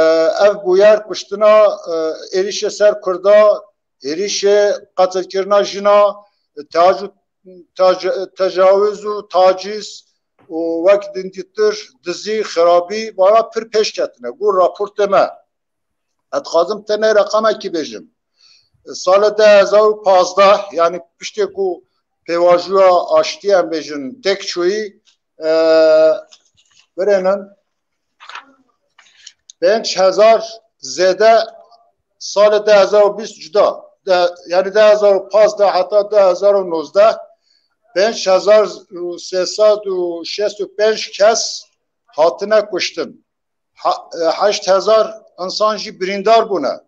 ev bûyer kuştina, e, êrîşê ser Kurda, êrîşê qetilkirina jina, tecavuz û tacîz û wek din dîtir dizî, xirabî, vana pir pêş ketine. Gor raportê me. Ez dixwazim tenê reqamekî bêjim. Salê du hezar û pazdeh, yanî piştê ku pêvajoya aştiyê em bêjin têk çûyî, e, birênin pênc hezar zêde salê du hezar û bîst cuda. De, yanî du hezar û pazdeh heta du hezar û nozdeh pênc hezar û sê sed û şêst û pênc kes hatine kuştin. Ha-, e, heşt hezar insan jî birîndar bûne.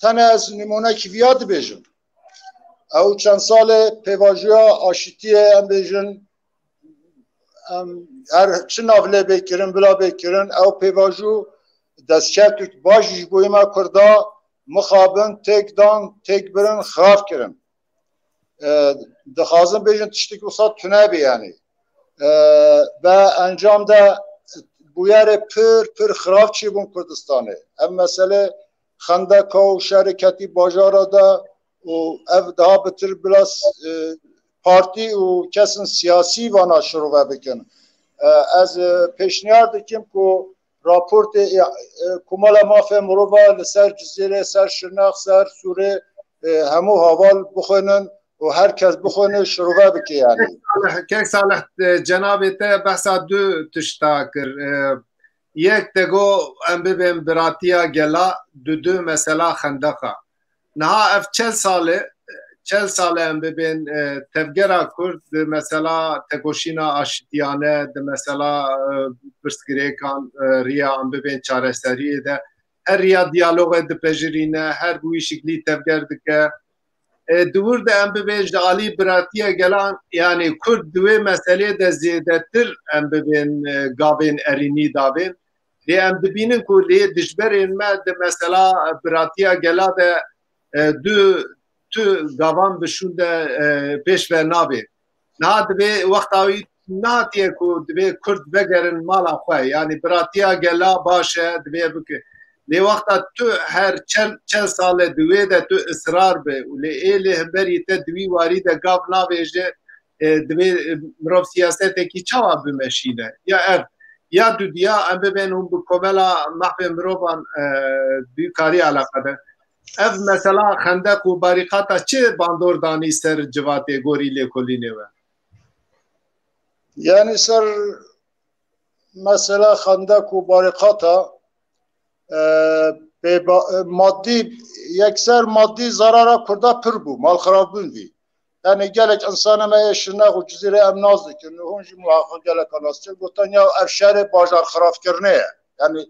Tenê ez nîmonekî viya dibêjim. Ew çend salê pêvajoya aşitiyê em bêjin, em her çi nav lê bê kirin, bila bê kirin, ew pêvajo destkeftûk baş ji bo me Kurda mixabin, têk dan, têk birin, xirav kirin. E, dixwazin bêjin tiştekî wisa tune bê, yanî. E, ve encam de bûyerê pir, pir xirav çêbûn Kurdistanê. Ev mesele xendeka û şerê ketî bajara de û ev daha bitir bila s-, e, partî û kesên siyasî vana şirove bikin. E, ez, e, pêşniyar dikim ku raportê, e, e, Komala Mafê Mirova li ser Cizîrê, ser Şirnex, ser Sûrê, e, hemû heval bixwînin û her kes bixwîne şirove bike, yanî. Kek Salih, kek Salih, e, cenabê te behsa du tişta kir. E, yek te got em bibên biratiya gela, du du mesela xendeqa. Niha ev çel sal e, çel sal e em bibên, e, tevgera Kurd di mesela tekoşîna aşitiyane, di mesela, e, pirsgirêkan, e, riya em bibên çareseriyê de, her riya diyalogê dipejirîne, her bi wî şiklî tevger dike. E, di wir de em bibên ji alî biratiya gelan, yanî Kurd di wê meselê de zêdetir em bibên, e, gavên erînî davên. Lê em dibînin ku lê dijberên me di mesela biratiya gela de, e, du, tu gavan bi şûn de, e, pêş ve nabê. Niha divê wexta wî nehatiye ku divê Kurd vegerin mala xwe. Yanî biratiya gela baş e, divê bike. Lê wexta tu her çel, çel sal e di wê de tu israr be û lê ê lê hemberî te di wî warî de gav navêje, e, divê, e, mirov siyasetekî çawa bimeşîne? Ya ev, ya dudiya em bibên hûn bi Komela Mafê Mirovan, e, duykarî eleqedar. Ev mesela xendeq û barîqata çi bandor danî ser civatê gorî lêkolînê we? Yanî ser mesela xendeq û barîqata, e, pê ba-, e, maddî, yekser maddî zarara Kurda pir bû, malxirabûn vî. Yanî gelek insana me yê Şirnex û Cizîrê em nas dikin, hûn jî muhaqiq geleka nas dikin, gotin ya ev şerê bajarxiravkirinê ye. Yanî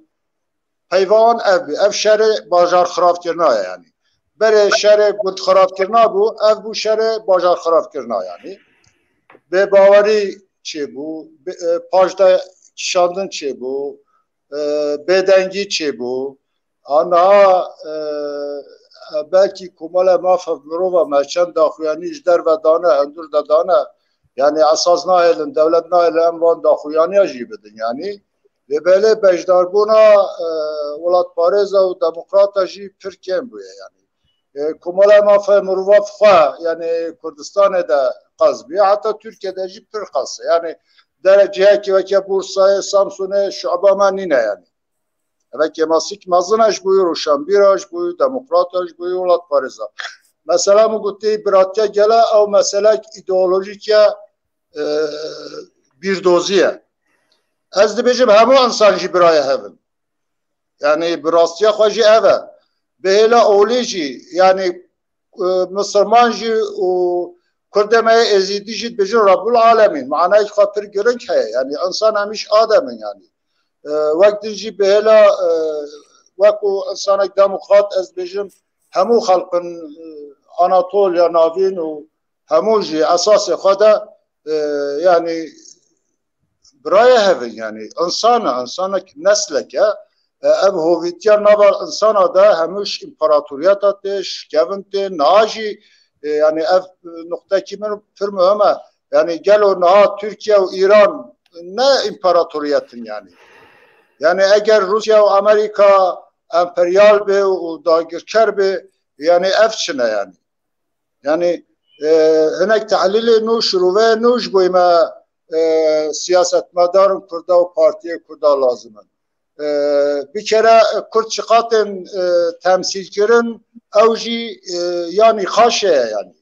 peyva wan ev bû, ev şerê bajarxiravkirina ye yanî. Berê şerê gundxiravkirina bû, ev bû şerê bajarxiravkirina yanî. Bêbawerî çêbû, bê-, e, paşda kişandin çêbû, e, bêdengî çêbû. A niha, e, e, belkî Komala Mafa Mirova me çend daxuyanî ji derve dane, hundir de dane. Yanî esas nahêlin, dewlet nahêlin em van daxuyaniya jî bidin yanî. Lê belê beşdarbûna, e, welatparêza û demokrata jî pir kêm bûye yanî. E, Komala Mafa Mirova bi xwe, yanî Kurdistanê de qez bûye, heta Tirkiye de jî pir qez e. Yanî dere cihekî weke Bursayê, Samsunê, şueba me nîne yanî. Eve kêmasîk mezin e ji bo wî roşanbîra, ji bo wî demokrata, ji bo wî welatparêza. Mesela min gotî biratiya gela ew meselek îdeolojîk e, e, bîrdozî ye. Ez dibêjim hemû insan jî birayê hev in. Yanî bi rastiya xwe jî ev e. Bi hêla olî jî, yanî, e, misilman jî û Kurdê me yê Êzîdî jî dibêjin Rabbul Alemîn. Manayek xwe pir giring heye. Yanî insan hemîş Adem in yanî. E, wek din jî bi hêla, e, wekû insanek demokrat ez dibêjim hemû xelqin, e, Anatoliya Navîn û hemû jî esasê xwe de, e, yanî birayê hev in, yanî insan e, insanek neslek e. E, ev hovîtiya nava insana de hemû ji împaratoriyeta tê, ji kevin tê, niha jî, e, yanî ev nuqtekî min pir muhim e. Yanî gelo niha Tirkiye û Îran ne împaratoriyet in yanî. Yanî eger Rûsya û Amerîka emperyal be û dagirker be, yanî ev çi ne yanî? Yanî, e, hinek tehlîlê nû, şirûveyê nû ji bo me, e, siyasetmedarên Kurda û partiyê Kurda lazim in. E, bi kere Kurd çiqatên, e, temsîl kirin, ew jî, e, ya nîqaşê ye yanî.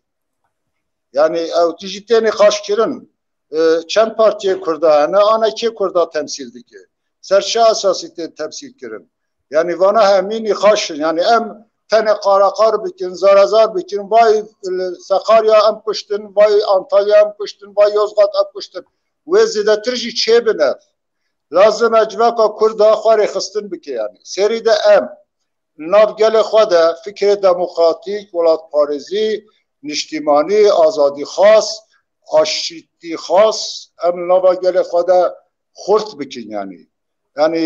Yanî ew tijî tê nîqaşkirin. E, çend partiyê Kurda hene, ana kê Kurda temsîl dike? Ser çi esasî tên temsîl kirin? Yanî vana hemî nîqaş in. Yanî em tenê qaraqar bikin, zarazar bikin, vay li Sakarya em kuştin, vay Antalya em kuştin, vay Yozgat em kuştin. Wê zêdetir jî çêbin ev. Lazim e civaka Kurda xwe rêxistin bike yanî. Serî de em li nav gelê xwe de fikrê demokratîk, welatparêzî, niştîmanî, azadîxwaz, aştîxwaz, em li nava gelê xwe de xurt bikin yanî. Yanî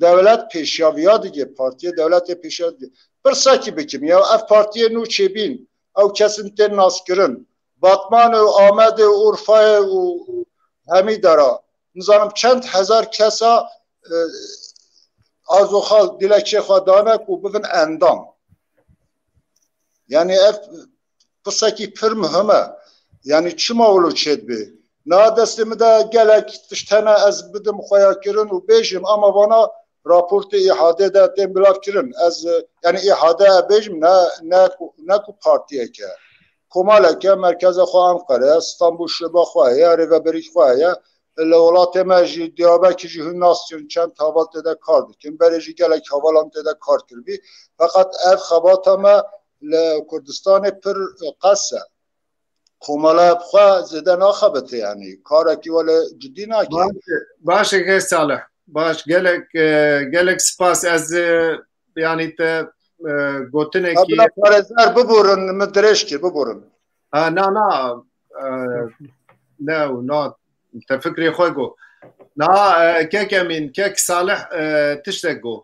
dewlet pêşiya viya dike, partiyê dewletê pêşiya dike. Pirsekî bikim ya, ev partiyê nû çêbîn, ew kesin tên naskirin. Batmanê û Amedê û Urfayê û hemî dera, nizanim çend hezar kesa, e, azoxal dilekçê xwe dane ku bibin endam. Yanî ev pisekî pir muhim e. Yanî çima wilo çêdibe? Niha destê min de gelek tişt hene ez bidim xweyakirin û bêjim, ama vana raportê îhadê de tên bilavkirin. Ez, e, yanî îhade bêjim, ne, ne ku, ne ku partiyek e. Komaleke merkeza xwe Enqere, Stenbul şuba xwe heye, rêveberî xwe heye. Li welatê me jî Diyarbekir jî hûn nas dikin, çend heval tê de kar dikin. Berê jî gelek hevalan tê de kar kiribî. Feqet ev xebata me li Kurdistanê pir qes e. Komala bi xwe zêde naxebite, yanî karekî wele cidî nake. Baş e, baş e, Kek Salih. Baş, gelek, e, gelek spas. Ez, e, yanî te, e, gotinekî... Abla Parêzer, biborin, min dirêj kir, biborin. Ha, na, na, e, ne, na, te fikrê xwe got. Na, e, Kek Emîn, Kek Salih, e, tiştek got.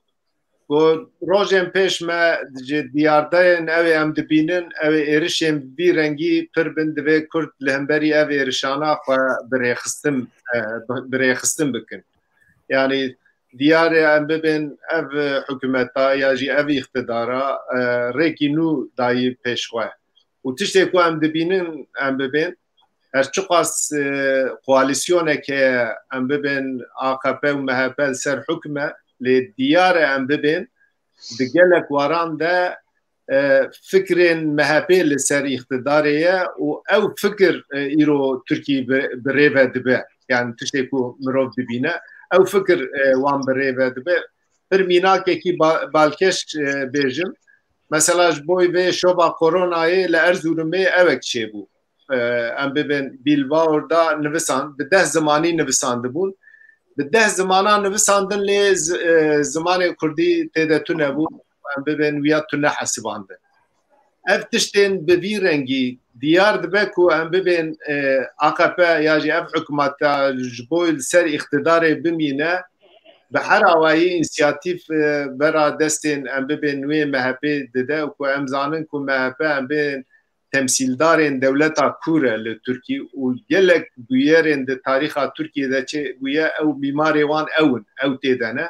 Ku rojên pêş me ji diyardeyên ew ê em dibînin, ew ê êrişên vî rengî pir bin, divê Kurd li hemberî ev êrişana xwe birêxistin, e, bi-, birêxistin bikin. Yanî diyar e em bibên ev hikûmeta ya jî ev îqtidara, e, rêkî nû dayî pêş xwe. Û tiştê ku em dibînin em bibên, her çiqas, e, koalîsyonek heye, em bibên A K P û M H P li ser hukm e, lê diyar e em bibên di gelek waran de, e, fikrên M H P li ser îqtidarê ye û ew fikir, e, îro Tirkî bi, bi rê ve dibe. Yani tiştê ku mirov dibîne, ew fikir, e, wan bi rê ve dibe. Pir mînakekî ba-, balkêş, e, bêjim. Mesela ji bo vê şoba koronayê li Erzurumê ewek çêbû. E, em bibên Bîlvaur da nivisan, bi deh zimanî nivisandibûn. Bi deh zimana nivisandin lê zi-, e, zimanê kurdî tê de tune bû. Em bibên wiya tune hesibandin. Ev tiştên bi vî rengî diyar dibe ku em bibên, e, A K P ya jî ev hikûmeta ji bo li ser îqtidarê bimîne, bi her awayî însiyatîf, e, bera destên em bibên wê M H P dide û ku em zanin ku M H P em bên temsîldarên dewleta kûr e li Tirkî û gelek bûyerên di tarîxa Tirkiyê de çêbûye, ew mîmarê wan ew in, ew tê de ne.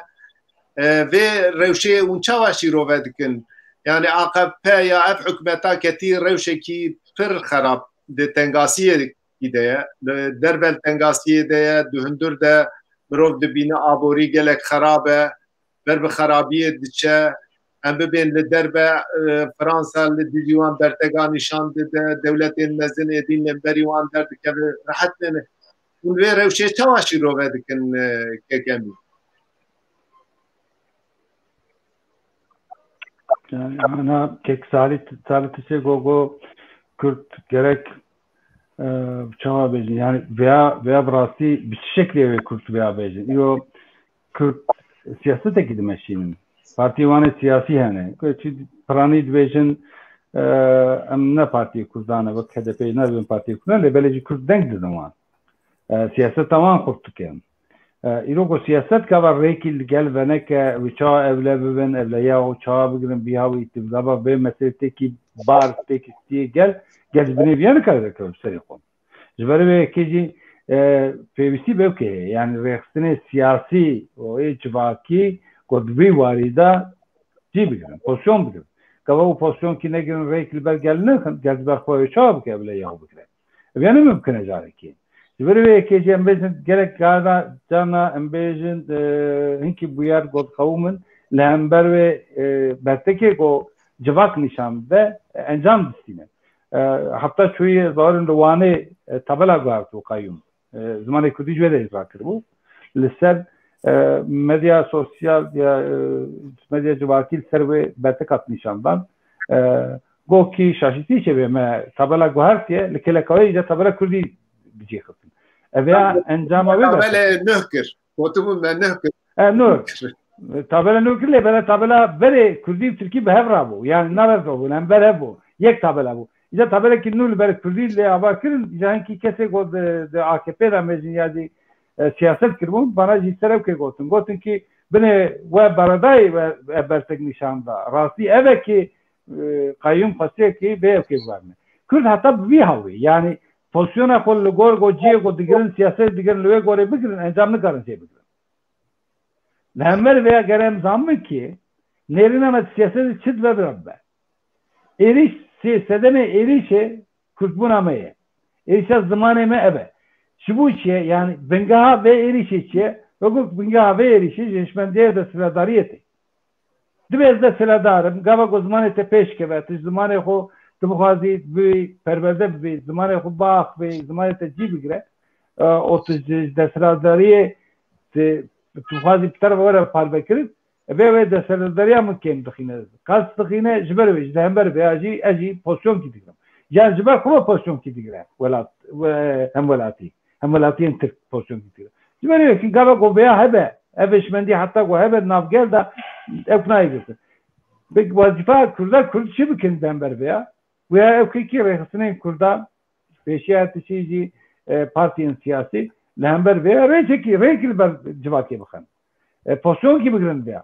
E, vê rewşê hûn çawa şîrove dikin? Yani A K P ya ev hikûmeta ketî rewşekî pir xerab di tengasiyê de ye. Li derve li tengasiyê de ye, di hundir de mirov dibîne aborî gelek xerab e, ber bi xerabiyê diçe. Em bibên li derve, e, Fransa li dijî wan bertega nîşan dide, dewletên mezin êdî li hemberî wan derdikeve, rehet ne. Hûn vê rewşê çawa şîrove dikin, e, Kek Emîn? Yani, ana Kek Salih, Salih tiştê got, got, Kurd gerek, e, çawa bêjin? Yani, veya, veya bi rastî bi çi şeklê wê Kurd veya bêjin? Îro Kurd siyasetekî dimeşînin. Partiyê wan ê siyasî hene. Ku çi piranî dibêjin, e, em ne partiyê Kurdan e, wek H D P ne, bin partiyê Kurdan, lê belê jî Kurd deng didin wan. E, siyaseta wan xurt dike. E, îro ku siyaset gava rêkî li gel veneke, wî çawa ewle bibin, ewleya û çawa bigirin, biha wî gava vê meselê têkî bar, têkî stiyê gel, gel ji binê viya nikare derkeve bi serê xwe. Ji ber vê yekê jî e, pêwîstî bi ewkê heye. Yani rêxistinê siyasî û ê civakî ku di vî warî de cî bigirin, pozisyon bigirin. Gava û pozisyonekî negirin rêk li ber gel nexin, gel di ber xwe wê çawa bike bila ya xwe bigire. Ev yani mimkun e carekê. Ji ber vê yekê jî em bêjin gelek cara carna em bêjin, e, hinkî bûyer got qewim in li hember wê, e, bertekê ku civak nîşan bide, e, encam distîne. E, hefta çûyî ez bawerim li Wanê, e, tabela guhertibû qeyûm. E, zimanê kurdî ji wê de îcra kiribû. Li ser, e, medya sosyal ya, e, medya civakî li ser wê bertek hat nîşan dan. E, Gokî şaşîtî çêbê me tabela guhertiye, li kêleka wê de tabela kurdî bi cî xistin. Ev ya encama wê Tabelê bertek. Nuh kir. Gotibû me nuh kir. E, Nur. Tabela nû kir lê bela tabela berê kurdî û tirkî bi hev rabû. Yani navez rabû, hem ber hev bû. Yek tabela bû. Îca tabelekî nû li ber kurdî lê ava kirin, îca hinkî kesê got di, di A K P de mezin ya jî, e, siyaset kiribûn, bana jî ser ew kê gotin. Gotin ki binê we beredayê we, e, bertek nîşan da. Rastî ev e ki, e, qeyûm xwestiye ki vê ew kê biwerine. Kurd heta bi vî hawê, yani pozisyona xwe li gor go ciyê go digirin, siyaset digirin, li wê gorê bigirin, encam nikarin jê bigirin. Li hember vê ya gere em zanin ki nêrîna me di siyasetê çi dibe bila bibe. Êrîş sê sedemê êrîşê kurdbûna me ye. Êrîşa zimanê me ev e. Ji bo çi ye? Yani bingeha vê êrîşê çi ye? Wekî bingeha vê êrîşê ji hişmendiyê desthilatdariyê tê. Divê ez desthilatdar im, gava ku zimanê te pêş keve, tu ji zimanê xwe tu bixwazî bibî perwerde bibî, zimanê xwe biaxivî, zimanê te cî bigire, e, û tu ji desthilatdariyê tu, tu bixwazî bi teref were parvekirin, e, vê wê desthilatdariya min kêm dixîne. Qas dixîne ji ber wê, ji hember vê ya jî ez jî pozisyonkî digirim. Yan ji ber xwe pozisyonkî digire welat, we, hemwelatî. Hemwelatiyên Tirk pozisyonkî digire. Ji ber wê ki gava ku vêya hebe, ev hişmendî heta ku hebe navgel de ew nayê girtin. Peki wezîfa Kurda, Kurd çi bikin di hember vêya? Wêya ew kekî rêxistinên Kurda, pêşiya tişî jî, e, partiyên siyasî li hember vêya rêçekî, rêkî li ber civakê bixin. E, pozisyonkî bigirin vêya.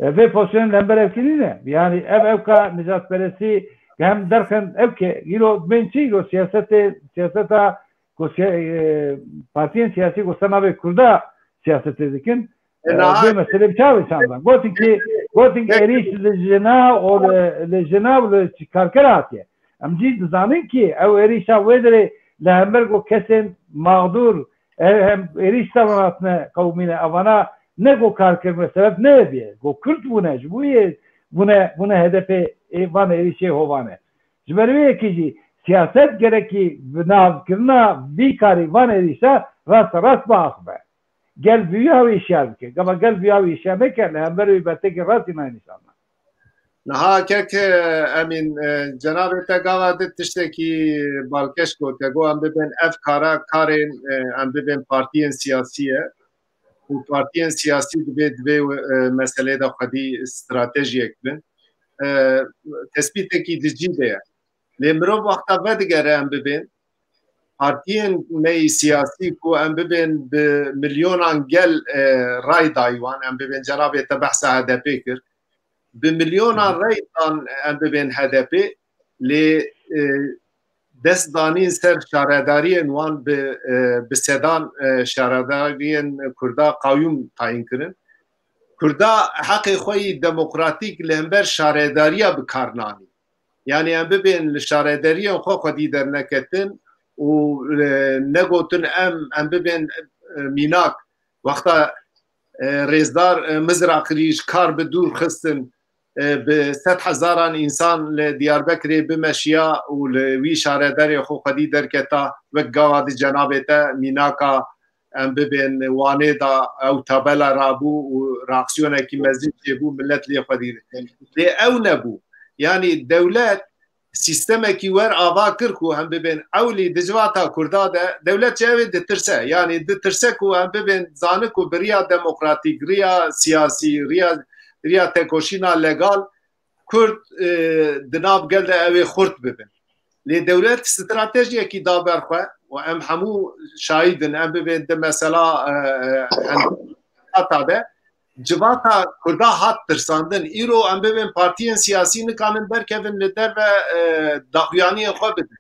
E, vê pozisyon li hember ev kê nîne. Yani ev ewka nijadperestî hem derxin ew kê îro bên çi îro siyasetê, siyaseta ku siya-, e, partiyên siyasî ku ser navê Kurda siyasetê dikin, e, vê meselê bi çavê çandan. Gotin ki, gotin ki êrîş li jina û li, li jina û li karker hatiye. Em jî dizanin ki ew êrîşa wê derê li hember ku kesên mağdur, e, hem êrîş ser wan hatine qewimîne, evana ne ku kar kirine, sebeb ne ev ye. Ku Kurd bûne, ji bo yê bûne, bûne hedefê ê van êrîşê hovane. Ji ber wê yekê jî siyaset gerekî bi navkirina vî karî van êrîşa rasterast biaxive. Gel bi wî hawî hişyar bike. Gava gel bi wî hawî hişyar neke, li hember wî bertekê rastî nayê nîşan dan. Niha kek, e, Emîn, e, cenabê te gava di tiştekî balkêş got, te got em bibên ev kara karên, e, em bibên partiyên siyasî ye. Û partiyên siyasî divê, divê, e, meselê de xwedî stratejiyek bin. E, tespîtekî di cî de ye. Lê mirov wexta vedigere em bibên, partiyên me yî siyasî ku em bibên bi milyonan gel, e, ray dayî wan, em bibên cenabê te behsa H D P kir, bi milyonan rey dan em bibên H D P, lê, e, dest danîn ser şaredariyên wan bi, e, bi sedan, e, şaredariyên Kurda qayûm tayîn kirin. Kurda heqê xwe yî demokratîk li hember şaredariya bi kar nanîn. Yani em bibên li şaredariyên xwe xwedî derneketin û, e, negotin em, em bibên, e, mînak. Wexta, e, rêzdar, e, Mizraqlî ji kar bi dûr xistin, e, bi sed hezaran însan li Diyarbekirê bimeşiya û li wî şaredarê xwe xwedî derketa, wek gava di cenabê te mînaka em bibên Wanê de ew tabela rabû û reaksiyonekî mezin çêbû, millet lê xwedî. Lê ew nebû. Yanî dewlet sîstemekî wer ava kir ku em bibên ewlî di civata Kurda de dewlet ji ew ê ditirse. Yanî ditirse ku em bibên zanin ku bi riya demokratîk, riya siyasî, riya, riya tekoşîna legal Kurd, e, di nav gel de ew ê xurt bibin. Lê dewlet stratejiyekî da ber xwe û em hemû şahîd in, em bibên di mesela, e, e, heta de civata Kurda hat tirsandin. Îro em bibên partiyên siyasî nikanin derkevin li derve, e, daxuyaniyên xwe bidin.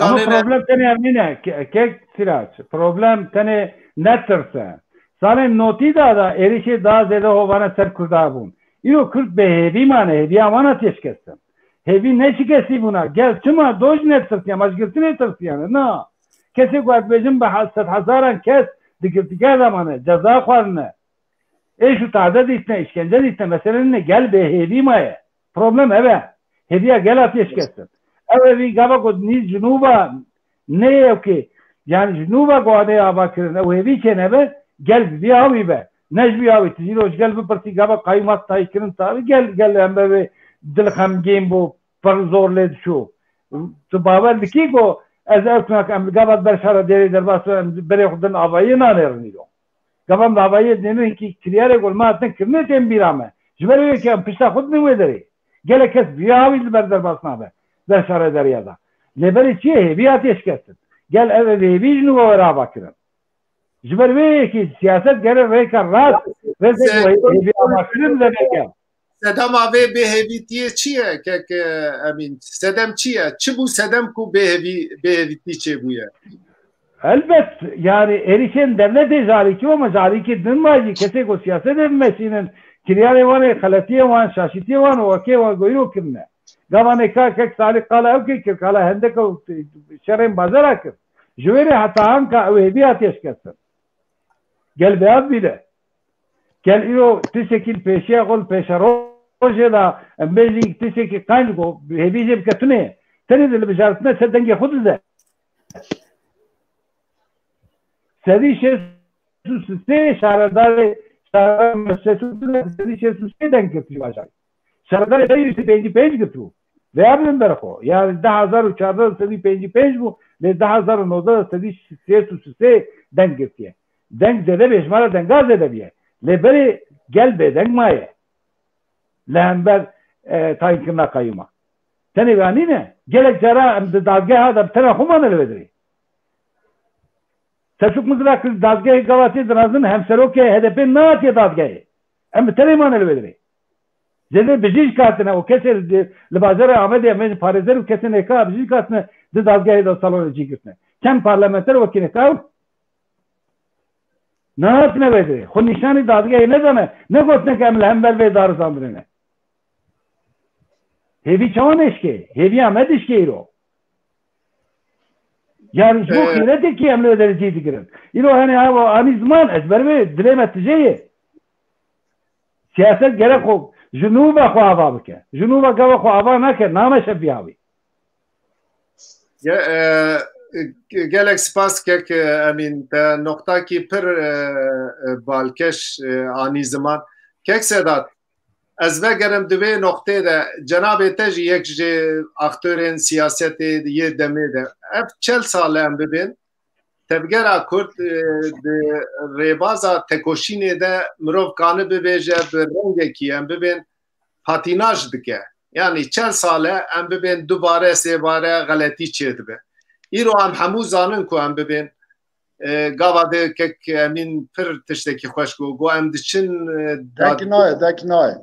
Ama problem tenê ev nîne, ke-, kek Sirac. Problem tenê netirse. Salên notî da da êrişê daha zêde hovane ser Kurda bûn. Îro Kurd bê hêvî mane, hêviya wan hatiye şikestin. Hêvî ne şikestî bûna. Gel çima doj netirsiyan, ma ji girtinê tirsiyane. Na. Kesê ku ez dibêjim bi he-, sed hezaran kes di girtîgeha de mane, ceza xwarine. Êş û tade dîtine, îşkence dîtine, mesele nîne, gel bê hêvî maye. Problem ev e. Hêviya gel hatiye şikestin. Ew hêvî gava ku nî ji nû ve neyê ew kê. Yani ji nû ve ku anê ava kirin, ew hêvî kê nebe, gel bi vî hawî be. Ne ji vî hawî, tu îro ji gel bipirsî gava qayûm hat tayî kirin tabi, gel, gel em be vê dil xemgîn bû, pir zor lê diçû. Tu bawer dikî ku ez ew tuna em li gava ber şara dêrê derbas em berê xwe din avayî nanêrin îro. Gava em davayê dêne hinkî kiryarê ku li me hatine kirinê tên bîra me. Ji ber wê yekê em pişta xwe didin wê derê. Gelek kes bi vî hawî li ber derbas nabe. Ber şaredariya da. Lê berê çi ye? Hêvî hatiye şikestin. Gel ev, ev hêvî ji nû ve were ava kirin. Ji ber wê yekê siyaset gere rêka rast, rêzek hêvî ava kirin de neke. Sedema vê bêhêvîtiyê çi ye kek, e, Emîn? Sedem çi ye? Çi bû sedem ku bêhêvî-, bêhêvîtî çêbûye? Elbet, yani êrişên devletê ji alîkî ve, me ji alîkî din ve jî kesê ku siyasetê bimeşînin, kiryarê wan ê xeletiyê wan, şaşîtiyê wan û wekê wan goyro kirine. Gava nêka kek Salî qala ew kê kir, qala hendeke û şerên bazara kir. Ji wê rê heta anka ew hêvî hatiye şikestin. Gel beyaz bîne. Gel îro tiştekî li pêşiya xwe li pêşerojê de em bêjin tiştekî qenc ku hêvî jê bike tune. Tenê di li bijartine ser dengê xwe dize. Sedî şêst û sê şaredarê, şaredarê şêst û sê, sedî şêst û sê deng girtî bajarê. Şaredarê berî wî pêncî pênc girtibû. Veya bibin ber xwe. Ya di du hezar û çardeh sedî pêncî pênc bû, lê du hezar û nozdeh de sedî şêst û sê deng girtiye. Deng zêde bê, hejmara denga zêde bûye. Lê berê gel bêdeng maye. Li hember, e, tayînkirina qeyûma. Tenê wê nîne. Gelek cara em di dadgeha de bi tena xwe mane li vê derê. Selçuk Mızrak li dadgehê gava tê dinazin hemserokê H D P nehatiye dadgehê. Em bi tenê mane li vê derê. Zêde bijî jî hatine û kesê li, li bajarê Amedê em ê parêzer û kesê nêka bijî jî hatine di dadgehê de salonê cî girtine. Çend parlamenter wekî nêka ew nehatine vê derê. Xwe nîşanî dadgehê nedane. Negotine ke em li hember vê darizandinê ne. Hêvî çawa neşkê? Hêviya me dişkê îro. Yani ji bo Ee, xîretekî em li vê derê cî digirin. Îro henê hava anî ziman, ez ber wê dilê me tije ye. Siyaset gerek xwe ji nû ve xwe ava bike. Ji nû ve gava xwe ava nake, nameşe vî havî. Ge-, e, ge-, gelek spas kek, e, Emîn. Te noqtakî pir, e, e, balkeş, e, anî ziman. Kek Sedat, ez vegerim di vê noqtê de, cenabê te jî yek ji aktörên siyasetê yê demê de. Ev çel sal e em bibên, tevgera Kurd, e, di rêbaza tekoşînê de mirov kane bibêje bi rengekî em bibên patinaj dike. Yani çend sal e em bibên dubare, sêbare xeletî çêdibe. Îro em hemû zanin ku em bibên, e, gava de kek Emîn pir tiştekî xweş got, got em diçin, e, dad-, Dek nayê, dek nayê.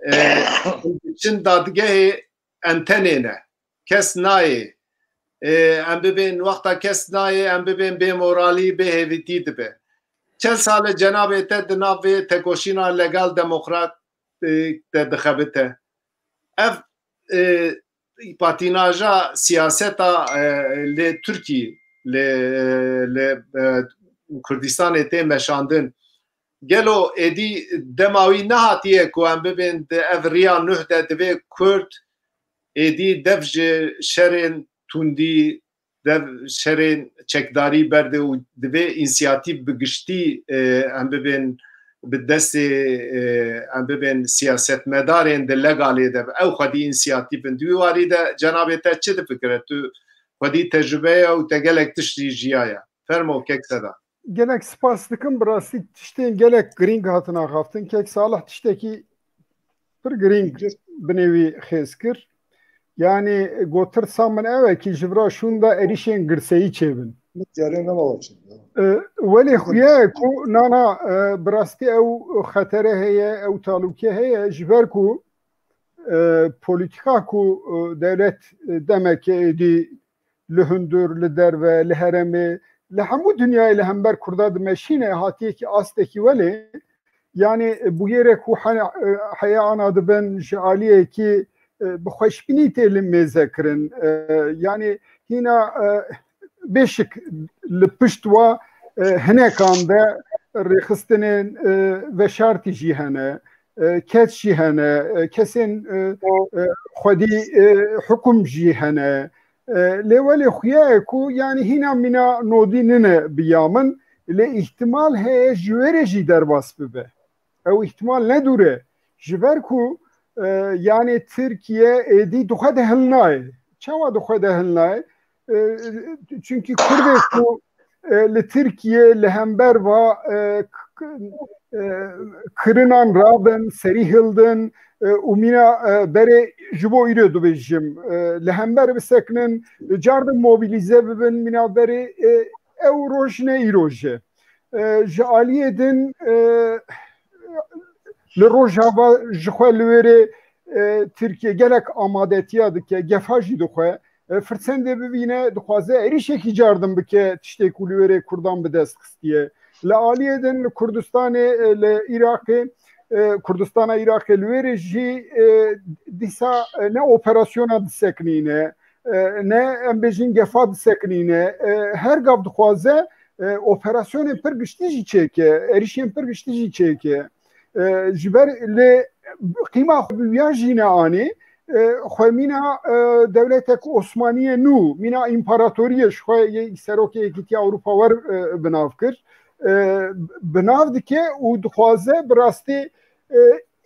E, em diçin dadgehê, em tenê ne. Kes nayê. E, em bibên, wexta kes nayê, em bibên bê moralî, bê hêvîtî dibe. Çend sal e cenabê te di nav vê tekoşîna legal demokrat, e, de dixebite. Ev, e, patînaja siyaseta, e, li Tirkî, li, li, e, Kurdistanê tê meşandin. Gelo êdî dema wî nehatiye ku em bibên di ev riya nuh de divê Kurd êdî dev ji şerên tundî, dev şerên çekdarî berde û divê însiyatîf bi giştî, e, em bibên bi destê, e, em bibên siyasetmedarên di legalê de, ew xwedî însiyatîf in. Di wî warî de cenabê te çi difikire? Tu xwedî tecrube ye û te gelek tişt jî jiyaye. Fermo kek Seda. Gelek spas dikim, bi rastî tiştên gelek girîng hatin axaftin. Kek Salih tiştekî pir girîng binê wî xêz kir. Yani gotir sa min ew e kî ji vira şûnda êrişên girseyî çêbin. Min carê nema waçin. E, welê xuya ye ku nana, e, bi rastî ew xetere heye, ew talûke heye, ji ber ku e, polîtîka ku, e, dewlet, e, demeke êdî li hundir, li derve, li herêmê, li hemû dinyayê li hember Kurda dimeşîne, hatiyekî astekî welê, yanî, e, bûyerek û hene, e, heye ana dibin ji aliyekî, e, bi xweşbînî tê li mêze kirin. E, yanî hîna, e, bêşik li pişt wa, e, hinekan de rêxistinên, e, veşartî jî hene, e, keç jî hene, e, kesên, e, e, xwedî, e, hukum jî hene. E, lê welê xuya ye ku, yanî hîna mîna nodî nine bi ya min, lê îhtimal heye ji wê re jî derbas bibe. Ew îhtimal ne dûr e. Ji ber ku, e, yanî Tirkiye êdî di xwe de hilnayê. Çawa di xwe de hilnayê? E, çunkî Kurdê ku, e, li Tirkiye li hember va, e, k-, k-, e, kirinan rabin, serî hildin, e, û mîna, e, berê ji bo îro dibêjim, e, li hember bisekinin, cardin mobilîze bibin, mîna berê, e, ew roj ne îroj e. E, ji aliyê din, e, li Rojava ji xwe li wêrê, e, Tirkiye gelek amadetiya dike, gefa jî dixwe. E, firsendê bibîne, dixwaze êrîşekî cardin bike tiştê ku li wêrê Kurdan bi dest xistiye. Li aliyê din li Kurdistanê, e, li Iraqê, e, Kurdistana Iraqê li wêrê jî, e, dîsa, e, ne operasyona disekinîne, e, ne em bêjin gefa disekinîne. E, her gav dixwaze, e, operasyonên pir giştî jî çêke, êrîşên pir giştî jî çêke. E, ji ber lê qîma xwe bi wiya jî neanî, e, xwe mîna, e, dewletek Osmaniyê nû, mîna împaratoriyê ji xwe yê serokê Yekîtiya Ewropa wer, e, bi nav kir. E, bi nav dike û dixwaze bi rastî, e,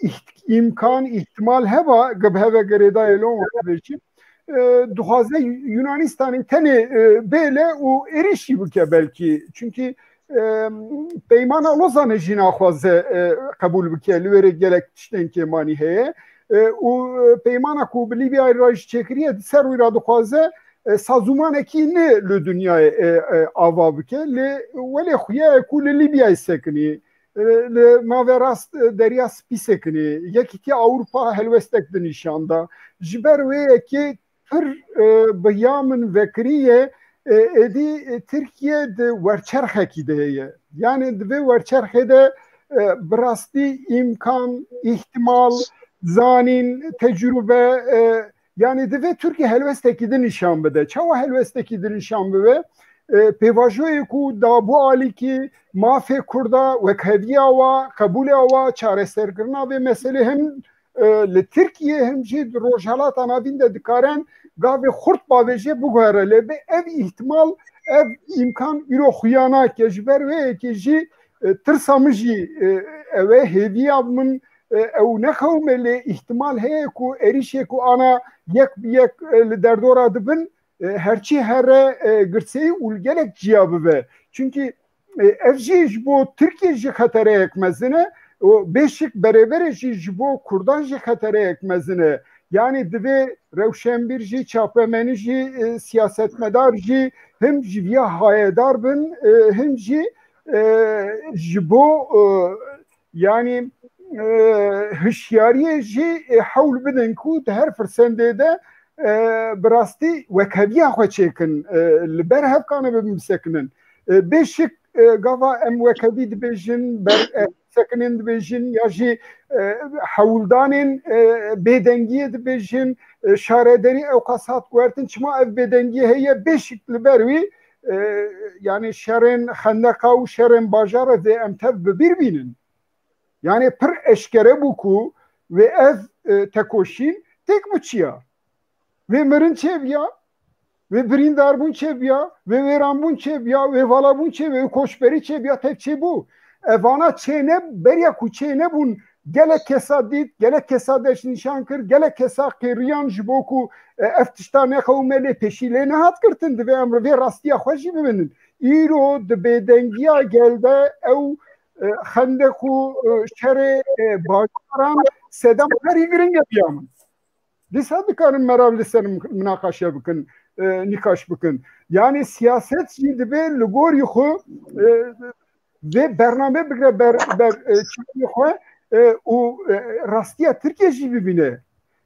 îht-, îmkan, îhtimal heba, ge bi heve girêdayê lom bêjim, e, dixwaze Yunanistanê tenê, e, bêle û êrîşî bike belkî. Çunkî, e, peymana Lozanê jî naxwaze, e, qebûl bike. Li wêrê gelek tiştên kêmanî heye. E, û, e, peymana ku bi Lîbyayê re jî çêkiriye, di ser wî re dixwaze, e, sazûmanekî ne li dinyayê, e, e, ava bike. Lê welê xuya ye ku li Lîbyayê sekinî, e, li naverast, e, Derya Spî sekinî. Yekîtiya Ewropa helwestek dinîşan da. Ji ber wê yekê pir, e, bi ya min vekirî ye, e, êdî, e, Tirkiye di werçerxekî de heye. Yanî di vê werçerxê de, e, bi rastî îmkan, îhtimal, zanîn, tecrûbe, e, yanî divê Tirkiye helwestekî din nîşan bide. Çawa helwestekî din nîşan bibe? E, pêvajoyê ku dabû alîkî, mafê Kurda, wekheviya wa, qebûlê wa, çareserkirina vê meselê him, e, li Tirkiye him jî di Rojhelata Navîn de dikarin gavê xurt bavêje biguhere. Lê bi ev îhtimal, ev îmkan îro xuya nake. Ji ber wê yekê jî, e, tirsa min jî, e, ew e, hêviya min, e, ew nexewime, lê îhtimal heye ku êrîşê ku ana yek bi yek, e, li derdora dibin, e, herçî here, e, girseyî û li gelek ciya bibe. Çunkî, e, ev jî ji bo Tirkiye jî xetereyek mezin e û bêşik berêverê jî ji bo Kurdan jî xetereyek mezin e. Yanî divê rewşenbîr jî, çapemenî jî, e, siyasetmedar jî him ji viya hayedar bin, e, him jî, e, ji bo, e, yanî, e, hişyariyê jî, e, hewl bidin ku di her firsendê de, e, bi rastî wekheviya xwe çêkin, e, li ber hevkane bibin bisekinin. E, bêşik, e, gava em wekhevî dibêjin, ber, e, bisekinin dibêjin ya jî, e, hewldanên, e, bêdengiyê dibêjin, e, şaredarî ewqas hat guhertin, çima ev bêdengiyê heye, bêşik li ber wî, e, yanî şerên xendeqa û şerên bajara vê em tev bi bîr bînin. Yanî pir eşkere bû ku vê ev, e, tekoşîn têk biçiya. Vê mirin çêbiya, vê birîndarbûn çêbiya, vê wêranbûn çêbiya, vê valabûn çêbiya, wê koçberî çêbiya, tev çêbû. Evana çêne, beriya ku çênebûn, gelek kesa dît, gelek kesa destnîşan kir, gelek kesa qêriyan ji bo ku, e, ev tişta neqewime lê pêşî lê nehat girtin, divê em vê rastiya xwe jî bibînin. Îro di bêdengiya gel de ew, e, xendeq û, e, şerê, e, bajaran sedema herî giring e biya min. Dîsa dikarin merav li ser minaqaşe bikin, e, nîqaş bikin. Yanî siyaset jî divê li gorî xwe, e, vê bername bigre ber, ber, e, çavê xwe, e, û, e, rastiya Tirkiye jî bibîne.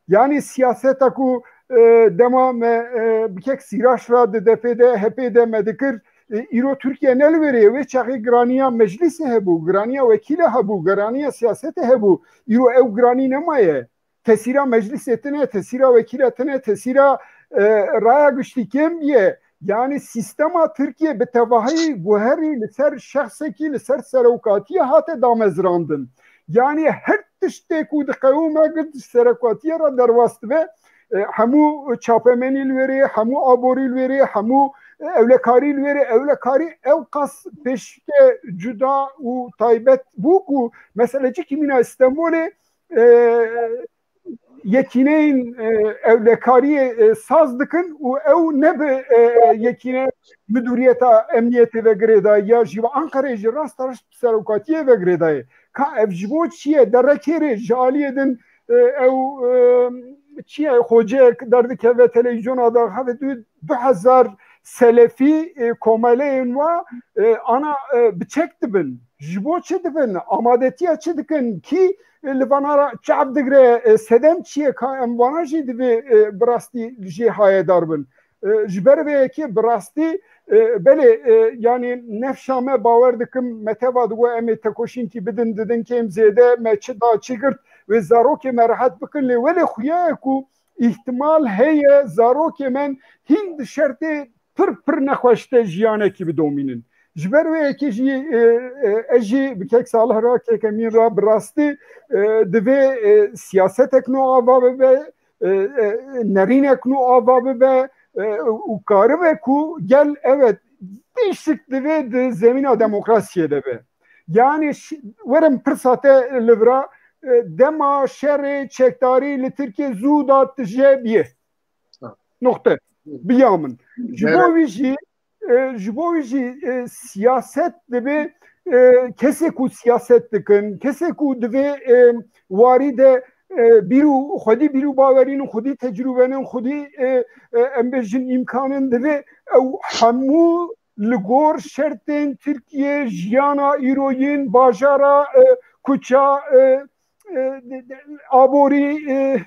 Yanî siyaseta ku, e, dema me, e, bi kek Sîraş re di D P de, H P de me dikir, e, îro Tirkiye ne li wê rê ye. Wê çaxê giraniya meclîsê hebû, giraniya wekîlê hebû, giraniya siyasetê hebû. Îro ew giranî nemaye. Tesîra meclîsê tine, tesîra wekîla tine, tesîra, e, raya giştî kêm bûye. Yanî sîstema Tirkiye bi tevahî guherî li ser şexsekî, li ser serokatiye hate damezrandin. Yanî her tiştê ku diqewime, gir di serokatiye re derbas dibe. E, hemû çapemenî li wê rê, hemû aborî li wê rê, hemû, e, ewlekarî li wê rê, ewlekarî ew qas pêşke cuda û taybet bû ku meselecikî mîna Stenbolê, e, yekîneyên, e, ewlekariyê, e, saz dikin û ew ne bi, e, yekîne midûriyeta emniyetê ve girêdayî ya jî bi Anqereyê jî rasta rast bi serokatiyê ve girêdayî. Ka ev ji bo çi ye? Derekê rê ji aliyê din, e, ew, e, çi ye? Xoceyek derdikeve televîzyona da, heve du, du hezar selefî, e, komeleyên wa, e, ana, e, bi çek dibin. Ji bo çi dibin? Amadetiya çi dikin? Kî, e, li vana re çav digre? E, sedem çi ye? Ka em vana jî divê, e, bi rastî jê hayedar bin. E, ji ber vê yekê bi rastî, e, belê, e, yanî nefşa me, bawer dikim, me teva digot em ê tekoşînkî bidin, didin kêm zêde, me çi da çi girt, wê zarokê me rehet bikin, lê welê xuya ye ku îhtimal heye zarokê me hîn di şertê pir pir nexweş de jiyanekî bidomînin. Ji ber wê yekê jî, e, e, ez jî bi kek Salih re, kek Emîn re bi rastî, e, divê, e, siyasetek nû ava bibe, e, e, nerînek nû ava bibe, e, û karibe ku gel evet tiştik divê di zemîna demokrasiyê de be. Yanî ş-, werim pirsa te li vira, e, dema şerê çekdarî li Tirkiye zû da tije bîye. Ha. Noqte. Biya min. Ji bo wî jî, e, ji bo wî jî, e, siyaset dibe, e, kesê ku siyaset dikin, kesê ku divê, e, warî de, e, bîr û xwedî bîr û bawerîn û xwedî tecrûbenin, xwedî, e, e, em bêjin îmkanin divê ew hemû li gor şertên Tirkiye, jiyana îroyîn, bajara, e, kuça, e, e, de, de, aborî, e,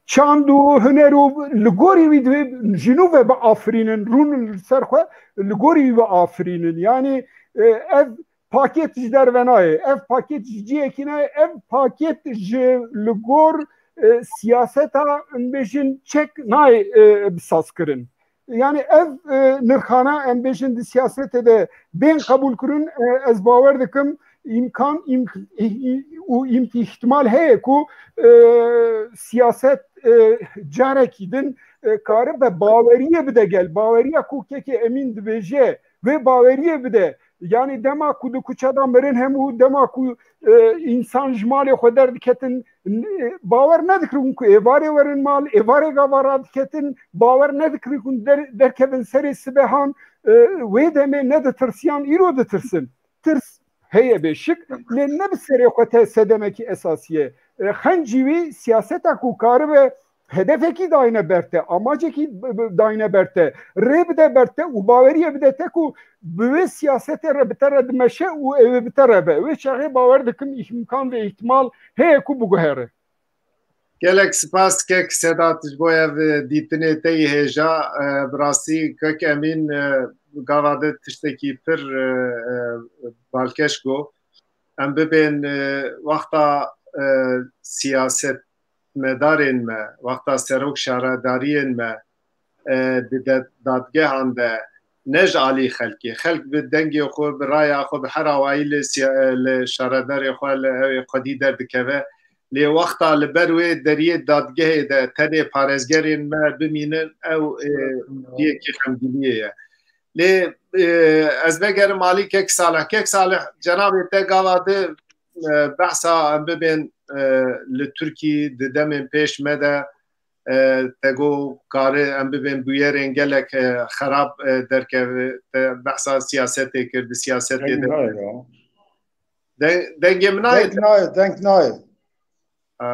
çand û huner û li gorî wî divê ji nû ve biafirînin, rûnin li ser xwe, li gorî wî biafirînin. Yanî, e, ev paket ji derve nayê, ev paket ji cihekî nayê, ev paket ji li gor, e, siyaseta, em bêjin, çek nayê, e, bi sazkirin. Yanî ev, e, nirxana, em bêjin, di siyasetê de bên qebûlkirin, e, ez bawer dikim îmkan, îm-, î-, î-, û îm-, îhtimal heye ku, e, siyaset, e, carekî din, e, karibe baweriyê bide gel. Baweriya ku kekê Emîn dibêje, vê baweriyê bide. Yanî dema ku di kuça de mirin hemû, dema ku, e, însan ji malê xwe derdiketin, n-, bawer nedikirin ku êvarê werin mal, êvarê gava radiketin, bawer nedikirin ku der-, derkevin serê sibehan, e, wê demê neditirsiyan, îro ditirsin. Tirs heye bêşik, lê ne bi serê xwe te sedemekî esasî ye. E, xencî wî siyaseta ku karibe hedefekî dayne ber te, amacekî b-, b-, dayne ber te, rê bide ber te û baweriyê bide te ku bi wê siyasetê re bi te re dimeşe û ew ê bi te re be. Wê çaxê bawer dikim îmkan ve îhtimal heye ku biguhere. Gelek spas kek Sedat ji bo ev dîtinê te yî hêja. E, bi rastî kek Emîn, e, gava de tiştekî pir, e, e, balkêş got. Em bibên, e, wexta, e, siyaset medarên me, wexta serok şaredariyên me, e, di de-, dadgehan de ne ji alî xelkê. Xelk bi dengê xwe, bi raya xwe, bi her awayî li siya-, li şaredarê xwe, li ew ê xwedî derdikeve. Lê wexta li ber wê deriyê dadgehê de tenê parêzgerên me bimînin, ew, e, cihekî xemgîniyê ye. Lê, e, ez vegerim alî kek Salih. Kek Salih, cenabê te gava di, e, behsa em bibên, e, li Tirkî di demên pêş me de, e, te got kare em bibên bûyerên gelek, e, xerab, e, derkeve, te behsa siyasetê kir, di siyasetê de. Deng nayê ya. Deng, dengê min nayê? Deng nayê, deng nayê. E,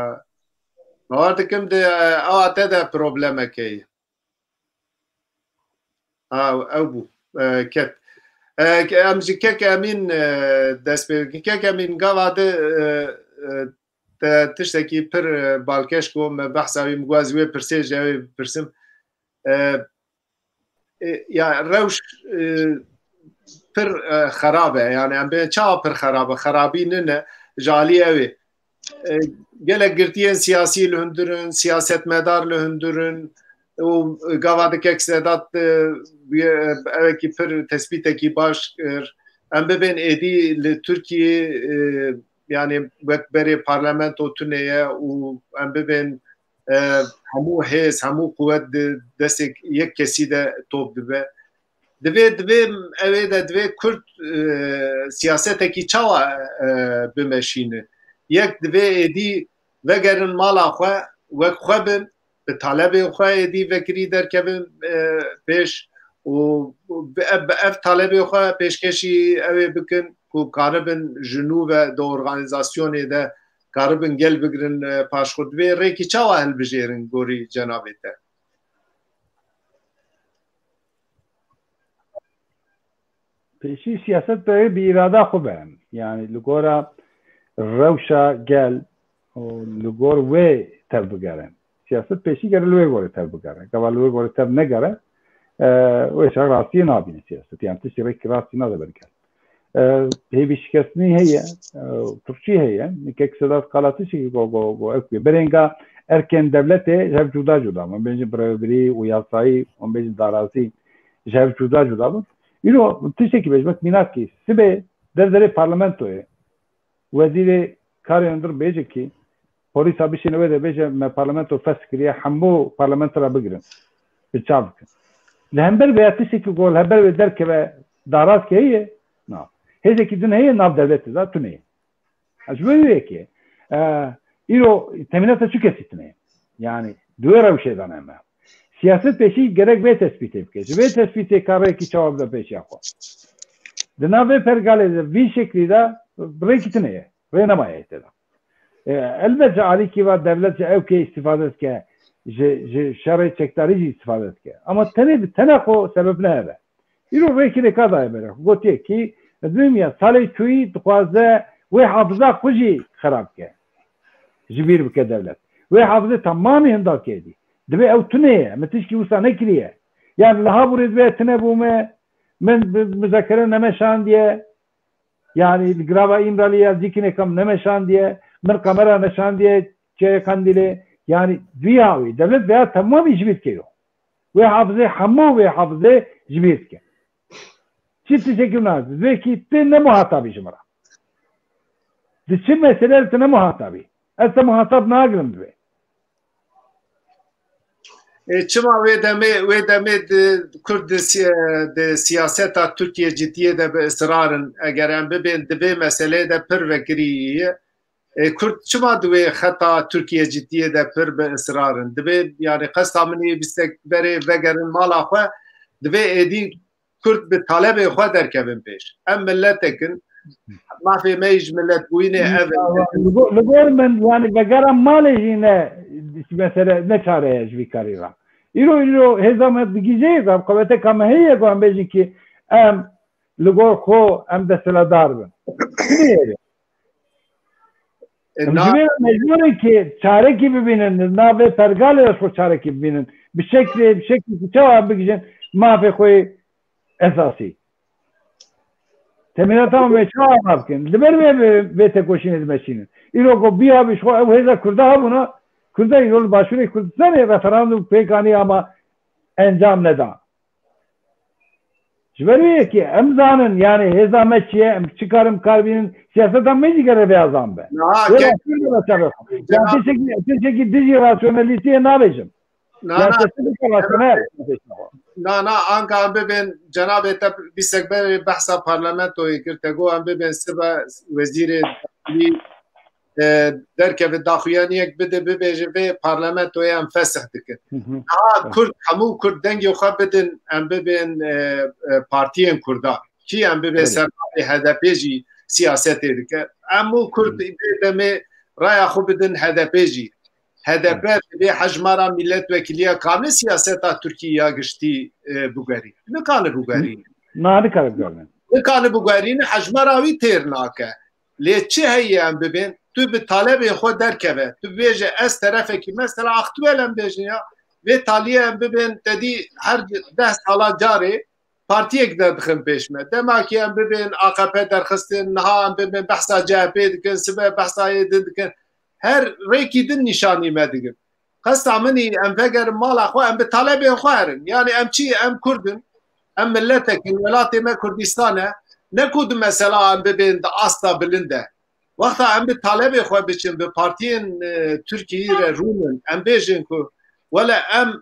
bawer dikim di, e, awa te de problemek heye. Ha, ew bû. E, ket. E, ke-, em ji kek Emîn, e, dest pê dikin. Kek Emîn, gava de, e, e, te tiştekî pir, e, balkêş got, me behsa wî, min got ez wê pirsê ji ew ê bipirsim. E, e, ya rewş, e, pir, e, xerab e. Yani em bê çawa pir xerab e? Xerabî nine ji alî ew ê. E, gelek girtiyên siyasî li hundir in, siyasetmedar li hundir in û gava dikek Sedat, e, bûye, e, evekî pir tespîtekî baş kir. Em bibên êdî li Tirkiyê, e, yani wek berê parlamento tune ye û em bibên, e, hemû hêz, hemû quwet di destê yek kesî de top dibe. Divê, divê ew ê de, divê Kurd, e, siyasetekî çawa, e, bimeşîne? Yek divê êdî vegerin mala xwe, wek xwe bin, bi talebên xwe êdî vekirî derkevin, e, pêş û bi ev, bi ev talebê xwe pêşkêşî ew ê bikin ku karibin ji nû ve di organîzasyonê de karibin gel bigirin, e, paş xwe. Divê rêkî çawa hilbijêrin gorî cenabê te? Pêşî siyaset bi, bi îrada xwe be. Yani li gora rewşa gel û li gor wê tev bigere. Siyaset pêşî gere li wê gorê tev bigere. Gava li wê gorê tev negere, e, wê çax rastiyê nabîne siyaset. Yani tiştî rêkî rastî nade ber gel. E, hêvî şikestinî heye, e, pûrçî heye. Nikek Sedat qala tiştekî go, go, go, ew ku berênga erkên devletê ji hev cuda cuda bûn. Bêjin birêvebirî û yasayî, û bêjin darazî ji hev cuda cuda bûn. Îro tiştekî bêjim, wek mînakî, sibê derderê parlamentoyê, wezîrê karê hundir bêje kî, polîsa bişîne wê de bêje, me parlamento fesh kiriye, hemû parlamento ra bigirin, bi çav bikin. Li hember vê ya tiştekî ku li hember vê derkeve daraz ke heye, na. Hêzekî din heye, nav dewletê de tune ye. Ez ji bo wê yekê, e, îro temînata çi kesî tune ye? Yani, di wê rewşê de ne me. Siyaset pêşî gerek vê tespîtê bike. Ji vê tespîtê ka rêkî çawa bide pêşiya xwe. Di nav vê pergalê de, vî şeklî de rêkî tune ye. Rê nemaye tê de. E, elbet ji alîkî ve dewlet ji ew kê îstîfade dike, ji, ji şerê çekdarî jî îstîfade dike. Ama tenê bi tena xwe sebeb ne ev e. Îro rêkî rêka daye ber xwe. Gotiye kî, ez bêm ya salê çûyî dixwaze wê hafiza xwe jî xerab ke. Ji bîr bike dewlet. Wê hafizê temamî hinda kê dî. Divê ew tune ye. Min tişkî wisa nekiriye. Yani li Haburê divê tune bûme, min bi muzakere nemeşandiye. Yani li girava Îmralî ya dîkinê kam nemeşandiye. Min kamera neşandiye çeye Kandîlê. Yani vî hawî. Dewlet veya temamî ji bîr kiriyo. Wê hafizê hemû wê hafizê ji bîr dike. Çi tiştekî wina, vê kî tu ne muhatabî ji min re. Di çi mesele tu ne muhatabî? Ez te muhatab nagirim divê. E, çima wê demê, wê demê di, Kurd di si-, di siyaseta Tirkiye cidiyê de bi israr in? Eger em bibên di vê meseleyê de pir vekirî ye, e, Kurd çima di wê xeta Tirkiye cidiyê de pir bi israr in? Divê, yani qesta min ê bîstek berê vegerin mala xwe, divê êdî Kurd bi talebê xwe derkevin pêş. Em miletek in, mafê me yî ji miletbûyînê ev e. Li go-, li gor min, yani vegera malê jî ne, mesele, ne çare ye ji vî karî re. Îro, îro hêza me digihîje, qeweteka me heye ku em bêjin kî em li gor xwe em desthilatdar bin. Nê ye. E, Em na- ji vê re mecbûr in kî çarekî bibînin, li nav vê pergalê de xwe çarekî bibînin. Bi şeklê, bi şeklê ku çawa bigijin mafê xwe yê esasî. Temînata me çawa ava bikin? Li ber vê, vê, vê tekoşînê dimeşînin. Îro ku biya bi ji xwe ew hêza Kurda hebûna, Kurda îro li Başûrê Kurdistanê referandum pêk anî ama encam neda. Ji ber wê yekê em zanin, yani hêza me çi ye, em çi karin bi kar bînin, siyaseta me jî gere vêya zan be. Niha Wê ke- rasyonel be tabii. Ya Cenab- tiştekî, tiştekî dijî rasyonelîtiyê nabêjim. Na, Ya na. tiştekî rasyonel. Na, na, anka em bibên, cenabê te bîstek berê behsa parlamentoyê kir, te got em bibên sibe wezîrê e, derkeve daxuyaniyek bide, bibêje vê parlamentoyê em fesih dikin. Hı hı. Niha Kurd, hemû Kurd dengê xwe bidin, em bibên, e, e, partiyên Kurda. Kî em bibê Evet. serdavê H D P jî siyasetê dike. Em û Kurd Hı. vê demê raya xwe bidin H D P jî. H D P Evet. divê hejmara milletvekiliya kane siyaseta Tirkiyê ya giştî, e, biguherî. Nikane biguherî. Na, nikare biguherîne. Nikane biguherîne, hejmara wî têr nake. Lê çi heye em bibên? Tu bi talebên xwe derkeve. Tu bêje ez terefekî, mesela aktuel em bêjin ya, vê taliyê em bibên, te dî her deh sala carê partiyek derdixin pêş me. Demakî em bibên A K P derxistin, niha em bibên behsa C H P dikin, sibe behsa yê din dikin. Her rêkî din nîşanî me digin. Qesta min î em vegerin mala xwe, em bi talebên xwe herin. Yani em çi, em Kurd in, em miletek in, welatê me Kurdistan e. Ne ku di mesela em bibên di asta bilind e. Wexta em bi talebê xwe biçin, bi partiyên, e, Tirkiyeyê re rûnin, em bêjin ku wele em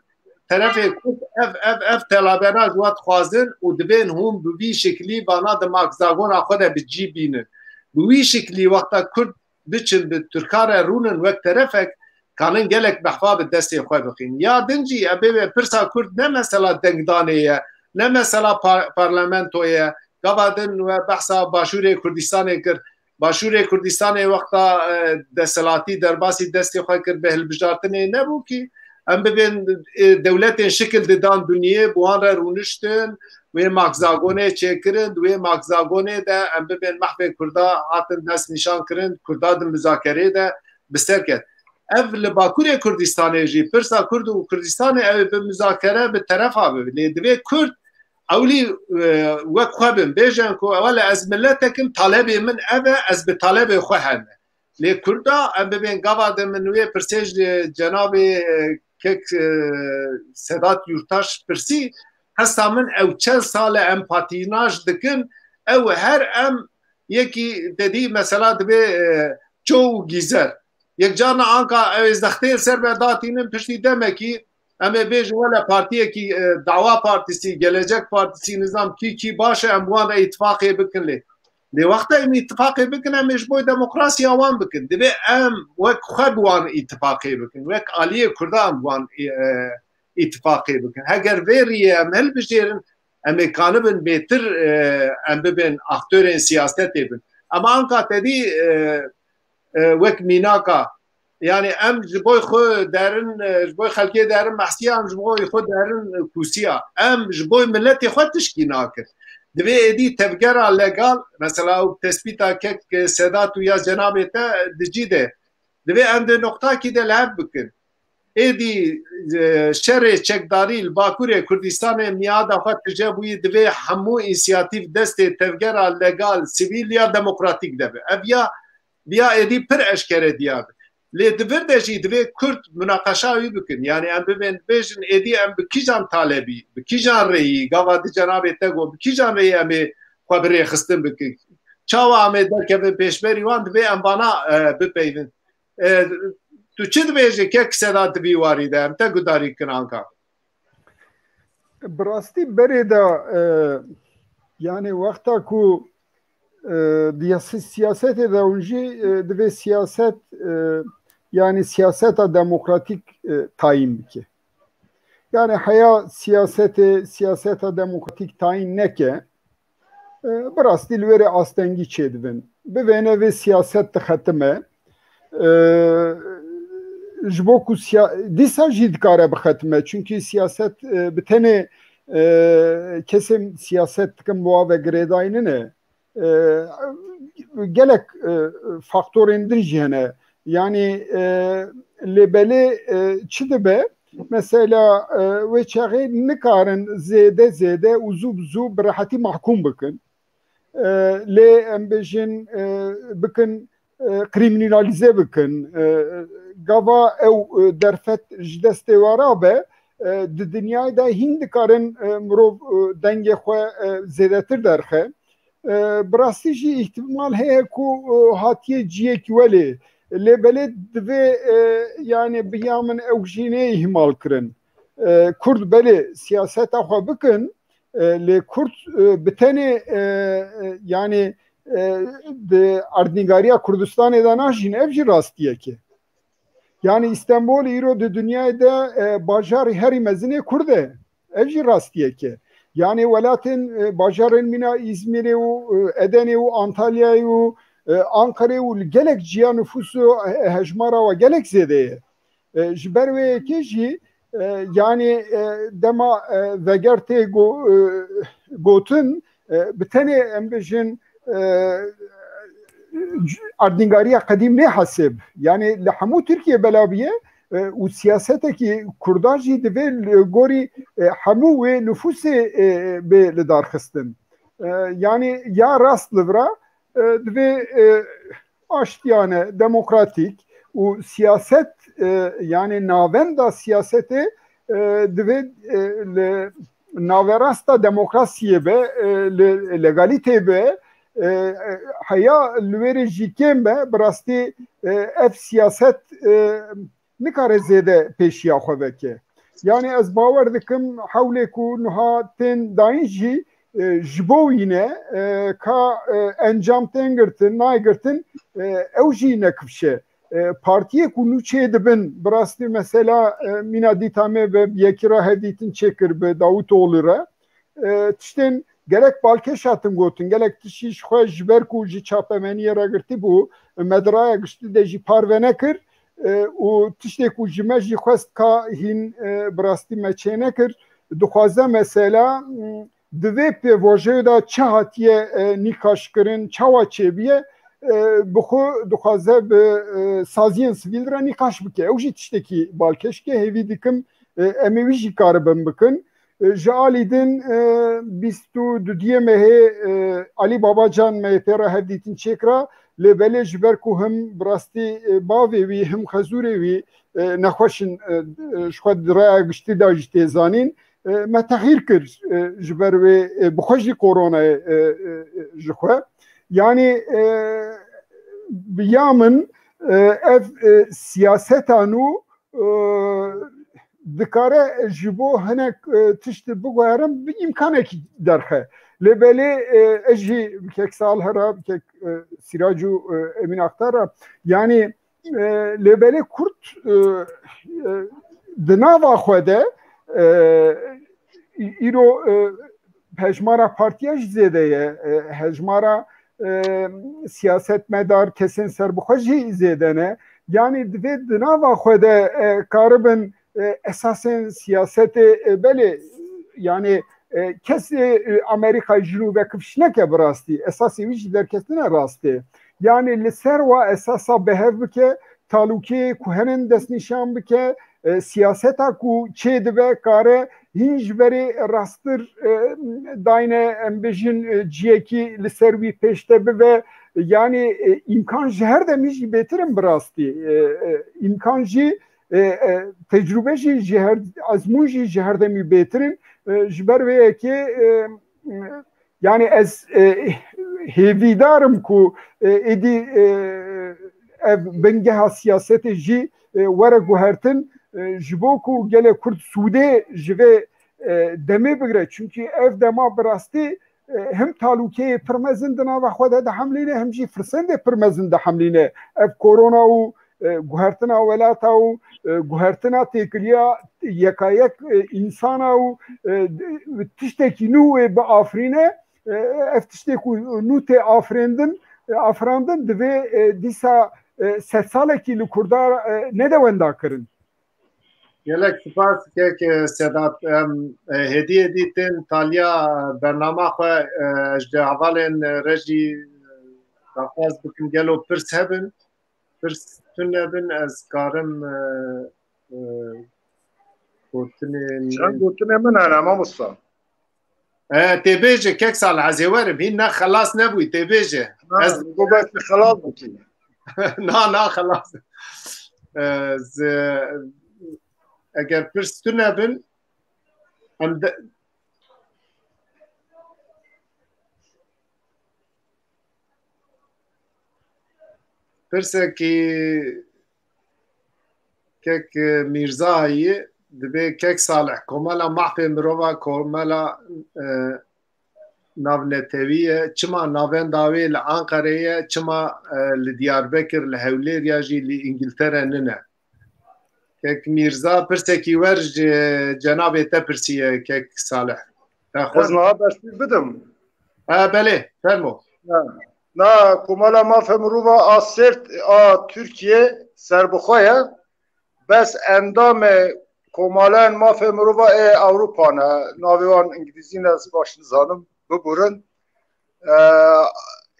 terefê Kurd ev, ev, ev telabena ji we dixwazin û dibên hûn bi vî şiklî vana di makzagona xwe de bi cî bînin. Bi wî şiklî wexta Kurd biçin bi Tirka re rûnin wek terefek, kanin gelek behva bi destê xwe bixîn. Ya din jî, em bê pirsa Kurd ne mesela dengdanê ye, ne mesela par-, parlamento ye. Gava din we behsa Başûrê Kurdistanê kir. Başûrê Kurdistanê wexta, e, desthilatî derbasî destê xwe kir, bi hilbijartinê nebû kî. Em bibên, e, dewletên şikil didan dinyê, bi wan re rûniştin, wê makzagonê çêkirin, di wê makzagonê de em bibên mehvê Kurda hatin dest nîşan kirin, Kurda di muzakerê de bi ser ket. Ev li Bakurê Kurdistanê jî, pirsa Kurd û Kurdistanê, ew ê bi muzakere bi terefa bibe. Lê divê Kurd ewlî, e, wek xwe bin, bêjin ku ewele ez miletek im, talebê min ev e, ez bi talebê xwe heme. Lê Kurda em bibên gava de min wê pirsê ji cenabê, e, kek, e, Sedat Yurtaş pirsî, qesta min ew çend sal e em patînaj dikin, ew her em yekî te dî mesela dibê, e, ço û gîzer. Yek carna anka ew ê zextê li ser me datînin, piştî demekî em ê bêjin wele partiyekî, e, Dawa Partisi, Gelecek Partisi, nizam kî kî baş e, em bi wan re îtifaqê bikin lê. Lê wexta em îtifaqê bikin, em ê ji bo demokrasiya wan bikin. Divê em wek xwe bi wan îtifaqê bikin, wek aliyê Kurdan bi wan, e, îtifaqê bikin. Heger vê riyê em hilbijêrin, em ê kanibin bêtir, e, em bibin aktorên siyasetê bin. Ama anka te dî, e, e, wek mînaka, yani em ji bo xwe derin, e, ji bo xelkê derin mehsiya, em ji bo xwe derin, e, kûsiya. Em ji bo miletê xwe tişkî nakin. Divê êdî tevgera legal, mesela ew tespîta kek, e, Sedat û ya cenabê te di cî de. Divê em di noqtakî de li hev bikin. Êdî, e, şerê çekdarî li Bakurê Kurdistanê niyada xwe tije bûyî, divê hemû însiyatîf destê tevgera legal, sivîl ya demokratîk de be. Ev ya, ya êdî pir eşkere diya be. Lê di vir de jî divê Kurd munaqeşa wî bikin. Yani em bibên bêjin êdî em bi kîjan talebî, bi kîjan rêyî, gava di cenabê te got, bi kîjan rêyî em ê xwe bi rêxistin bikin. Çawa em ê derkevin pêşberî wan, divê em vana, e, bipeyvin. E, tu çi dibêjî kek Sedat di vî warî de? Em te gudarî kin anka. Bi rastî berê de, e, yani wexta ku, e, di yas-, siyasetê de hûn jî, e, divê siyaset, e, yani siyaseta demokratîk, e, tayîn bike. Yani heya siyasetê, siyaseta demokratîk tayîn neke, e, bi rastî li wê rê astengî çêdibin. Bivêne vê siyaset dixetime. E, ji bo ku siya-, dîsa jî dikare bixetime. Çünkü siyaset, e, bi tenê, e, kesên siyaset dikin bi wa ve girêdayî nine. E, gelek, e, faktorên din jî hene. Yani, e, lê belê, e, çi dibe? Mesela, e, wê çaxê nikarin zêde zêde û zû bi zû bi rehetî mahkûm bikin. E, lê em bêjin, e, bikin, e, krîmînalîze bikin. E, gava ew, e, derfet ji destê we rabe, e, di dinyayê de hîn dikarin, e, mirov, e, dengê xwe, e, zêdetir derxe. E, bi rastî jî îhtimal heye ku, e, hatiye ciyekî welê. Lê belê divê, e, yani bi ya min ew jî nê îhmal kirin. E, Kurd belê siyaseta xwe bikin, e, lê Kurd, e, bi tenê, e, e, yani, e, di erdnîgariya Kurdistanê de najîn, ev jî rastiyek e. Yani Îstanbul îro di dinyayê de, e, bajarê herî mezin ê Kurd e. Ev jî rastiyek e. Yani welatên, e, bajarên mîna Îzmîrê û, e, Edenê û Antalyayê û, e, Ankarê û li gelek ciya nifûs û he-, hejmara wa gelek zêde ye. E, ji ber wê yekê jî, e, yani, e, dema, e, veger tê go-, e, gotin, e, bi tenê em bêjin, e, erdnîgariya qedîm nê hesêb. Yani li hemû Tirkiye bela biye, e, û siyasetekî Kurda jî divê li gorî, e, hemû wê nifûsê, e, bê li dar xistin. E, yani ya rast li vira, e, divê, e, aştiyane, demokratîk û siyaset, e, yani navenda siyasetê, e, divê, e, li naverasta demokrasiyê be, e, li legalîtê be, e, e, heya li wê rê jî kêm be, bi rastî, e, ev siyaset, e, nikare zêde pêşiya xwe veke. Yani ez bawer dikim hewlê ku niha tên dayîn jî, e, ji bo wî ne, e, ka, e, encam tên girtin, nayê girtin, e, ew jî nekifşe. E, partiyê ku nû çê dibin, bi rastî mesela, e, mîna dîta me bi yekî re hevdîtin çêkir bi Davutoğlu re. E, tiştên gelek balkêş hatin gotin, gelek tiştî ji xwe ji ber ku ji çapemeniyê re girtî bû, me di raya giştî de jî parve nekir, e, û tiştê ku ji me jî xwest ka hîn, e, bi rastî me çê nekir. Dixwaze mesela, m, di vê pêvajoyê de çi hatiye, e, nîqaş kirin, çawa çêbiye, e, bi xwe dixwaze bi, e, saziyên sivîl re nîqaş bike. Ew jî tiştekî balkêşke, hêvî dikim, e, em ê wî jî karibin bikin. E, ji alî din, e, bîst û dudiyê mehê, e, Alî Babacan MHP re hevdîtin çêkira, lê belê ji ber ku him bi rastî, e, bavê wî, him xezûrê wî, e, nexweş in, e, e, ji xwe di raya giştî de jî tê zanîn, e, me tehîr kir, e, ji ber wê, e, bi xwe jî koronayê, e, e, e, ji xwe. Yani, e, bi ya min, e, ev, e, siyaseta nû, e, dikare ji bo hinek, e, tişt biguherin bi îmkanekî derxe. Lê belê, e, ez jî bi kek Salih re, bi kek, e, Sirac û, e, Emîn Aktar re, yani, e, lê belê Kurd, e, e, di nava xwe de, e, î-, îro, e, hejmara partiya jî zêde ye, e, hejmara, e, siyasetmedar, kesên serbixwe jî zêde ne. Yani divê di nava xwe de, e, karibin, e, esasên siyasetê, e, belê, yani, e, kesê, e, Amerîkayê ji nû vekifş neke bi rastî. Esasê wî jî derketine rastê. Yani li ser wa esasa behev bike, talûkê ku henin destnîşan bike, e, siyaseta ku çê dibe kare hîn ji berê rasttir, e, dayne, em bêjin, e, ciyekî li ser wî pêşde bibe. Yani, e, îmkan ji her demî jî bêtir in bi rastî. E, e, îmkan jî, e, e, tecrûbe jî ji her, ezmûn jî ji her demî bêtir in. E, ji ber vê yekê, e, e, yani ez, e, hêvîdar im ku, e, êdî, e, ev bingeha siyasetê jî, e, were guhertin, e, ji bo ku gelê Kurd sûdê ji vê, e, demê bigire. Çunkî ev dema bi rastî, e, him talûkeyê pir mezin di nava xwe de dihemlîne, him jî firsendê pir mezin dihemlîne. Ev korona û, e, guhertina welata û, e, guhertina têkiliya yekayek, e, însana û, e, tiştekî nû wê biafirîne, e, ev tiştê ku nû tê afirêndin, e, afirandin, divê, e, dîsa, e, sedsalekî li Kurda, e, nede wendakirin. Gelek spas kek, e, Sedat. Em, e, hêdî hêdî tên taliya bernama xwe, e, ji hevalên, e, re jî, e, daxwaz bikim gelo pirs hebin. Pirs tune bin, ez karim, e, e, gotinên Çend gotinên min hene, mamosta. E, tê bêje, kek Salih, ez ê werim. Hîn ne xelas nebûyî, tê bêje. Ha, Ez gobe xelas bikî. Na, na, xelas. E, z-, eger pirs tune bin, em de, Pirsekî kek Mîrza ye, dibê kek Salih, komela mafê mirova komela, e, navnetewî ye, çima navenda wê li Anqerê ye, çima, e, li Diyarbekir, li Hewlêr ya jî li Îngiltere nine? Kek Mîrza, pirsekî wer ji cenabê te pirsiye, kek Salih. Te xwe Ez niha bersiv bidim. Ha, belê, fermo. Ha. Na, Komela Mafê Mirova a Sêrt a Tirkiye serbixwe ye. Bes endamê Komalên Mafê Mirova ê Ewropa ne. Navê wan îngilîzî ne, ez baş nizanim. Biburin. E,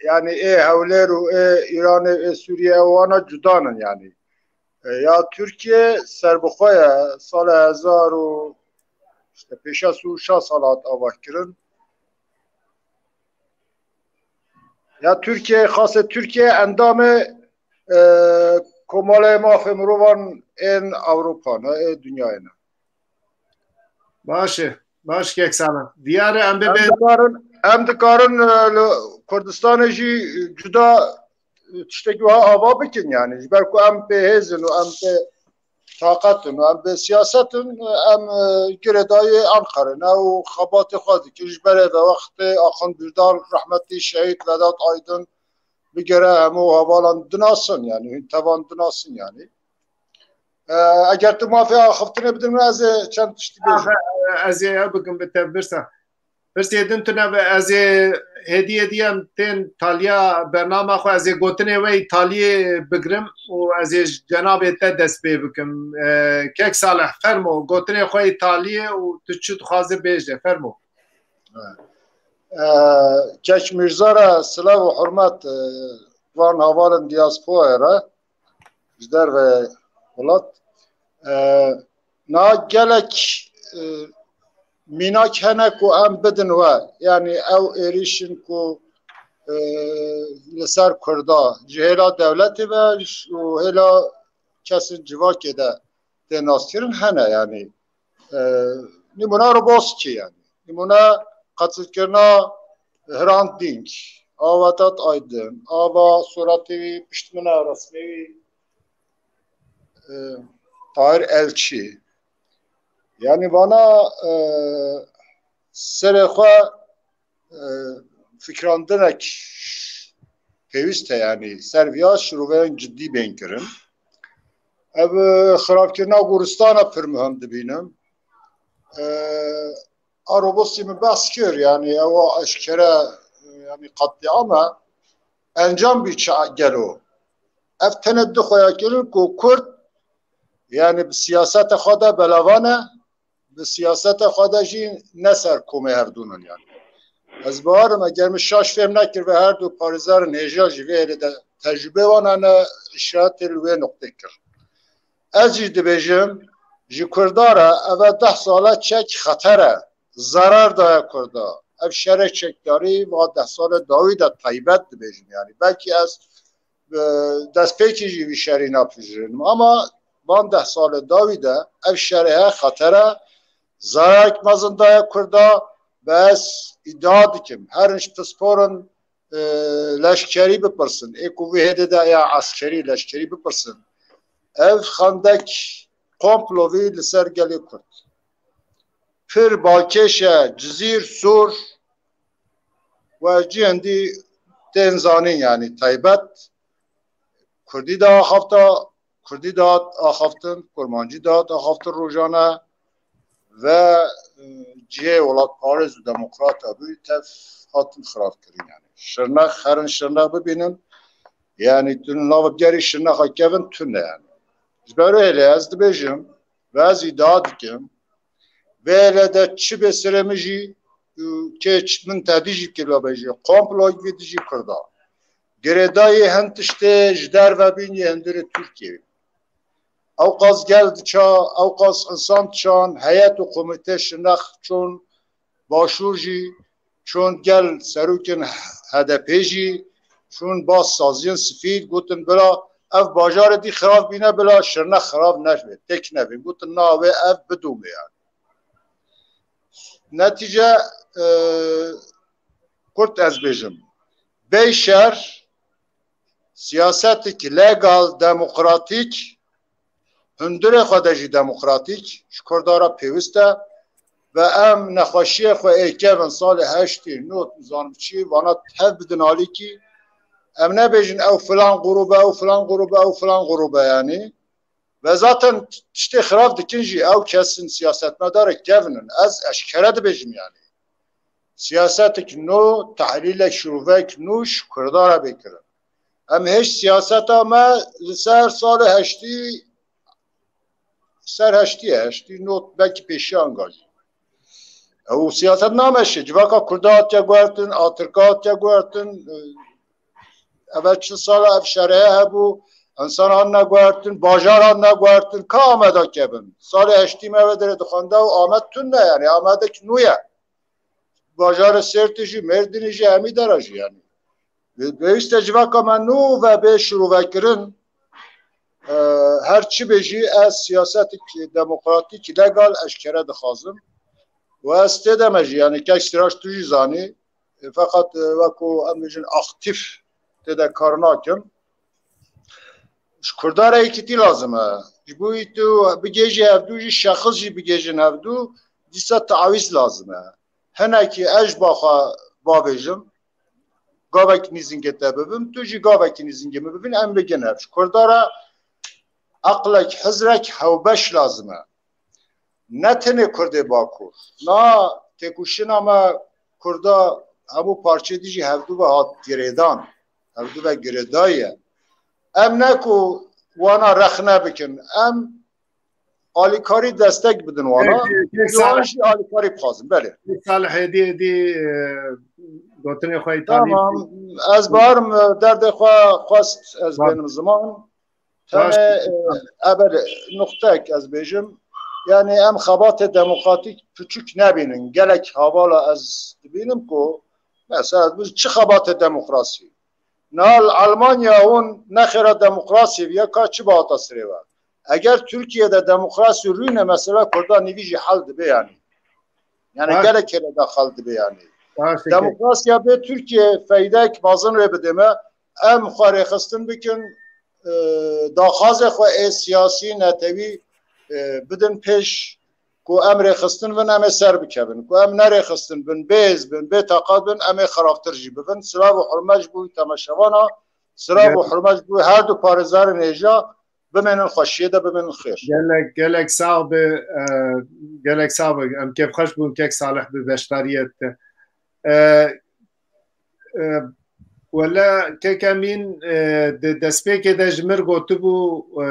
yani ê Hewlêr û ê Îranê, ê Sûriyê, ew wana cudan in yani. E, ya Tirkiye serbixwe ye, sala hezar û işte pêşa sî û şeş sal hat avakirin. Ya Tirkiye, xasê Tirkiye endamê, e, Komeleyê Mafê Mirovan ên Ewropa ne, ê dinyayê ne. Baş e. Baş, kek Salih. Diyar e, em Em bibê dikarin, em dikarin, e, li Kurdistanê jî cuda, e, tiştekî wiha ava bikin yani. Ji ber ku em pê hêz in û em pê taqet in û em pê siyaset in, e, em, e, girêdayî Enqere ne û xebatê xwe dikin. Ji berê ve wextê Axund Bîrdar rehmetî, şehîd Vedat Aydin, bigere hemû hevalan dinasin yani, hûn tevan dinasin yani. E, eger tu mafê axiftinê bidin min, ez ê çend tiştî bêjim. Ez ê ew bikim bi te birsa. Pirsê din tune be, ez ê hêdî hêdî em tên taliya bernama xwe, ez ê gotinê we îtaliyê bigrim û ez ê ji cenabê te dest pê bikim. E, kek Salih, fermo, gotinê xwe îtaliyê û tu çi dixwaze bêje, fermo. E, Kek Mîrza re silav û hurmet, e, van hevalên diasporayê re ji derve welat. E, na gelek, e, mînak hene ku em bidin we. Yani ew êrîş in ku, e, li ser Kurda ji hêla dewletê ve û hêla kesên civakê de tê naskirin hene yani. E, nîmûna Roboskî yani. Nîmûna qetilkirina Hrant Dînk, a Vedat Aydin, a va suretê wî, piştmina resmê wî, e, Tahir Elçî. Yani vana, e, serê xwe, e, fikrandinek pêwîst e, yani ser viya şirûveyên cidî bên kirin. Ev, e, xirabkirina goristana pir muhim dibînim. E, a Roboskî min behs kir, yani ewa eşkere, yani qetlîam e. Encam bî çi gelo? Ev tenê du xweya kirin ku Kurd, yani bi siyaseta xwe de belavan e, bi siyaseta xwe de jî ne ser komê hevdûn in yani. Ez bawerim eger min şaş fêm nekir ve her du parêzerên hêja jî vê êrê de tecrûbê wan hene, îşaretê li wê nuqtê kir. Ez jî dibêjim, ji Kurda re ev e deh sale çek xeter e, zerar daye Kurda. Ev şerê çekdarî va deh sale dawî de taybet dibêjim yani. Belkî ez, e, destpêkî jî vî şerî napijirînim. Ama van deh sale dawî de ev şerê he xeter e, zararek mezin daye Kurda. Ve ez îdia dikim, herin ji pisporin, e, leşkerî bipirsin. Ê ku vê hêdê de ya eskerî, leşkerî bipirsin. Ev xendek komplo vî li ser gelê Kurd. Pir balkêş e, Cizîr, Sûr, we cî hindî tên zanîn yani taybet. Kurdî de axafta, Kurdî de hat axaftin, Kurmancî de hat axaftin rojane ve, e, cihê welatparêz û demokrata bû tev hatin xirabkirin yani. Şirnex, herin Şirnex bibînin, yani tu nav gerî Şirnexa kevin tune yani. Ji ber wê hêlê ez dibêjim ve ez îdia dikim, vê hêlê de çi bê serê min jî, û kê çi min tedî jî kiriya bêjî, komployek vî dijî Kurda. Girêdayî hin tiştê ji derve bîn yê hundirê Tirkiyê. Ew qas gel diça, ew qas insan diçan, heyet û komîtê Şirnex çûn Başûr jî, çûn gel serokên H D P jî, çûn bas saziyên sivîl, gotin bila ev bajarê dî xirab bîne, bila Şirnex xirab nebe, têk nebe. Gotin na wê ev bidome yani. Netîce, e, kurt ez bêjim. Bey şer, siyasetik legal, demokratîk, hundirê xwe de jî demokratîk, ji Kurda re pêwist e ve em nexweşiyê xwe ê kevin salê heştî, nod, nizanim çi, vana tev bidin alîkî. Em nebêjin ew filan grûb e, ew filan grûb e, ew filan grûb e yani. Ve zaten tiştê xirab dikin jî ew kesên siyasetmedarê kevin in. Ez eşkere dibêjim yani. Siyasetek nû, tehlîlek şirûvek nû ji Kurda re bê kirin. Em hêj siyaseta me li ser salê heştî, ser heştî ye, heştî nod, belkî pêşiya angaje. Ew siyaset nameşe, civaka Kurda hatiye guhertin, a Tirka hatiye guhertin, e, Ev çil sala ev şerê hebû, însan han neguhertin, bajar han neguhertin, ka Ameda kevin. Salê heştî me ve derê dixwende û Amed tune, yani Amedek nû ye. Bajarê Sêrtê jî, Mêrdînê jî, hemî dera jî yani. Pêwîst e civaka me nû ve bê şirûvekirin. E, her çi bê jî ez siyasetik demokratîk legal eşkere dixwazim. Û ez tê de me jî, yani kek Siraj tu jî zanî, e, feqet, e, wekû em bêjin aktîf tê de kar nakim. Ji Kurda re yekîtî lazim e. Ji bo wî tu bigêjî hevdû jî, şexis jî bigêjin hevdû, dîsa tawîz lazim e. Hinekî ez ji ba xwe bavêjim, gavekî nîzingê te bibim, tu jî gavekî nîzingê min bibin, em bigin hev. Ji Kurda re eqlek, hizrek hewbeş lazim e. Ne tenê Kurdê Bakur. Na têkoşîna me Kurda hemû parçeyê dî jî hevdû ve hat girêdan. Hevdû ve girêdayî ye. Em ne ku wana rexne bikin. Em alîkarî destek bidin wana. Kek, kek Ji wan Salih, jî alîkarî bixwazin. Belê. Kek Salih, hêdî, hêdî, e, gotinê xwe îtalî. Tamam. Ez barim, e, derdê xwe xwest ez Baş. bênim ziman. Baş. Tenê, e, eber nuqtek ez bêjim. Yani em xebatê demokratîk piçûk nebînin. Gelek hevala ez dibînim ku mesela çi xebatê demokrasî? Niha li Almanya hûn nexêra demokrasiyê viya ka çi bihata sirê we? Eger Tirkiye de demokrasî rûne, mesela Kurda nîvî jî hel dibe yani. Yani Baş. gelek kere de hel dibe yani. Baş, peki. Demokrasiya bê Tirkiye feydek mezin wê bide me. Em xwe rêxistin bikin, e, daxwazê xwe ê siyasî, netewî, e, bidin pêş. Ku em rêxistin bin, em ê ser bikevin. Ku em nerêxistin bin, bêz bin, bê taqat bin, em ê xirabtir jî bibin. Silav û hurmet ji bo wî temaşevana, silav û Gel- hurmet ji bo her du parêzerên hêja, bimênin xweşiyê de, bimênin xêr. Gelek, gelek sax bi, e, gelek sax bi. Em kêfxweş bûn kek Salih bi beşdariyê te. E, E, wele kek Emîn, e, di destpêkê de ji mir gotibû, e,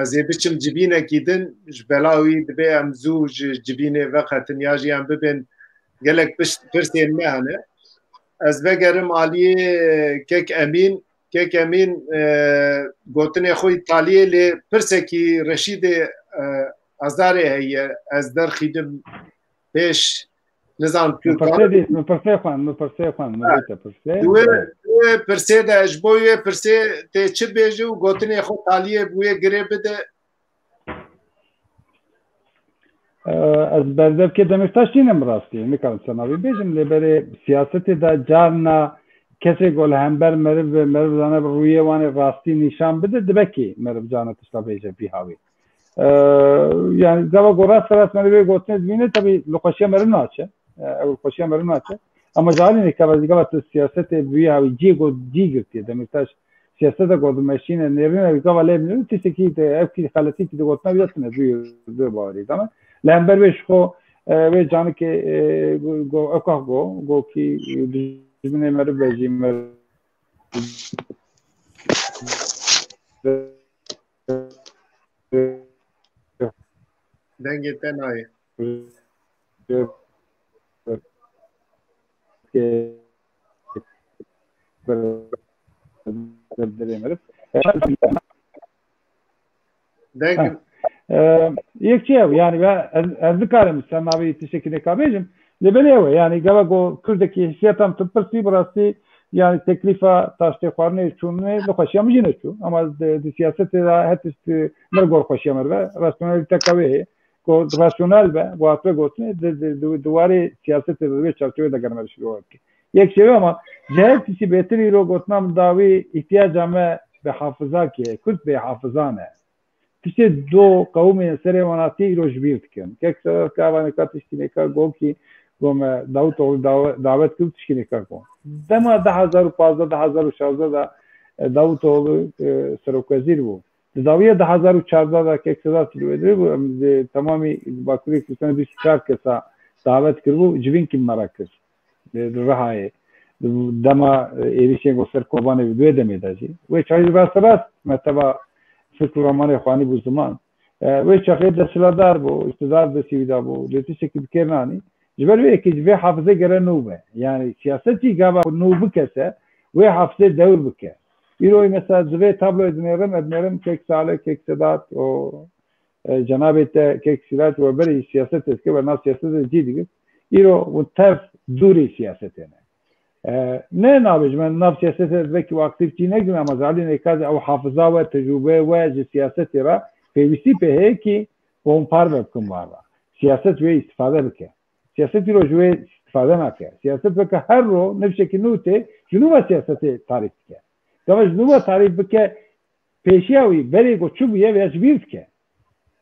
ez ê biçim civînekî din, ji bela wî dibê em zû ji civînê veqetin ya jî em bibên gelek piş-, pirsên me hene. Ez vegerim aliyê kek Emîn. Kek Emîn, e, gotinê xwe îtaliyê lê pirsekî Reşîdê, e, Azarê heye. Ez derxînim pêş. Nizam tu Min pirsê dît, min pirsê xwend, min pirsê xwend, min Ha. dît te pirsê. Di wê, di wê pirsê de, ji bo wê pirsê tê çi bêje û gotinê xwe taliyê bi wê girê bide? Ee, ez berdevkê Demîrtaş nînim rastî, nikarim senavî bêjim, lê berê siyasetê de carna kesê ku li hember meriv ve meriv zane bi rûyê wan ê rastî nîşan bide, dibe kî meriv carna tişta bêje bî hawî. Ee, yani gava ku rast rast me vê gotinê dibîne, tabii li xweşiya meriv naçe. Ee, ew li xweşiya meriv naçe. Ama ji alî nêkava zî gava tu siyasetê bûye hawî cî got, cî girtiye. Demîrtaş siyasete ku dimeşîne, nêrîne, gava lê binêrin, tiştekî de, ev kî xeletî kî de gotina wî tune, dû, dû bawerî dame. Li hember vê ji xwe, e, vê canikê, e, go, go, ew kax go, go kî, e, dijminê meriv be jî meriv. Dengê te nayê. Deng. Ha. Ee, yek şey ew, yani ben ez, ez dikarim sen navê tiştekî neka bêjim. Lê belê ew e, yani gava go Kurdekî hîsiyeta min tu pirsî bi rastî, yani teklîfa taştê xwarinê çûnê li xweşiya min jî neçû. Ama di, di siyasetê de her tişt, e, mir gor xweşiya mir ve. Rasyonelîteka wê heye. Go rasyonel be, go hatibe gotinê, di, di, di, di warê siyasetê de, di wê çarçovê de ger me şîrove bike. Yek şey ama ji her tiştî bêtir îro gotina min dawî îhtiyaca me bi hafiza kê, Kurd bê hafiza ne. Tiştê do qewimên serê wan hatî îro ji bîr dikin. Kek Sever Kavanê ka tiştî nêka gokî go me Davutoğlu dawe-, dawet kir, tişkî nêka go. Dema du hezar û pazdeh, du hezar û şazdeh de, e, Davutoğlu, e, serokwezîr bû. Di dawiya du hezar û çardeh de kek Sedat li wê dirê bû, em di temamî Bakurê Kurdistanê bîst û çar kesa dawet kiribû, civînkî me re kir. Li, li Rihayê. Di dema, e, êrişên ku ser Kobanê bû, di wê demê de jî. Wê çaxê rast rast me teva fikr û ramanê xwanî bû ziman. E, wê çaxê desthilatdar bû, îqtidar destî wî de bû, lê tiştekî bi kêr nanî. Ji ber vê yekê ji vê hafizê gere nû be. Yani siyaset jî gava nû bikese, wê hafizê dewr bike. Îro mesela divê tabloyê dinêrim, ez dinêrim kek Salih, kek Sedat û, e, cenabê te kek Sirac we berê siyasetê dike, we nav siyasetê cî digir. Îro hûn tev dûrê siyasetê ne. E, ne nabêjim, em nav siyasetê de belkî û aktîf cî negrin, ama zalî nêkaz ew hafiza we, tecrûbe we ji siyasetê re pêwîstî pê heye kî hûn parve bikin van re. Siyaset wê îstifade bike. Siyaset îro ji wê îstifade nake. Siyaset weke her ro nifşekî nû tê, ji nû ve siyasetê tarîf dike. Gava ji nû ve tarîf bike, pêşiya wî berê ku çi bûye vêya ji bîr dike.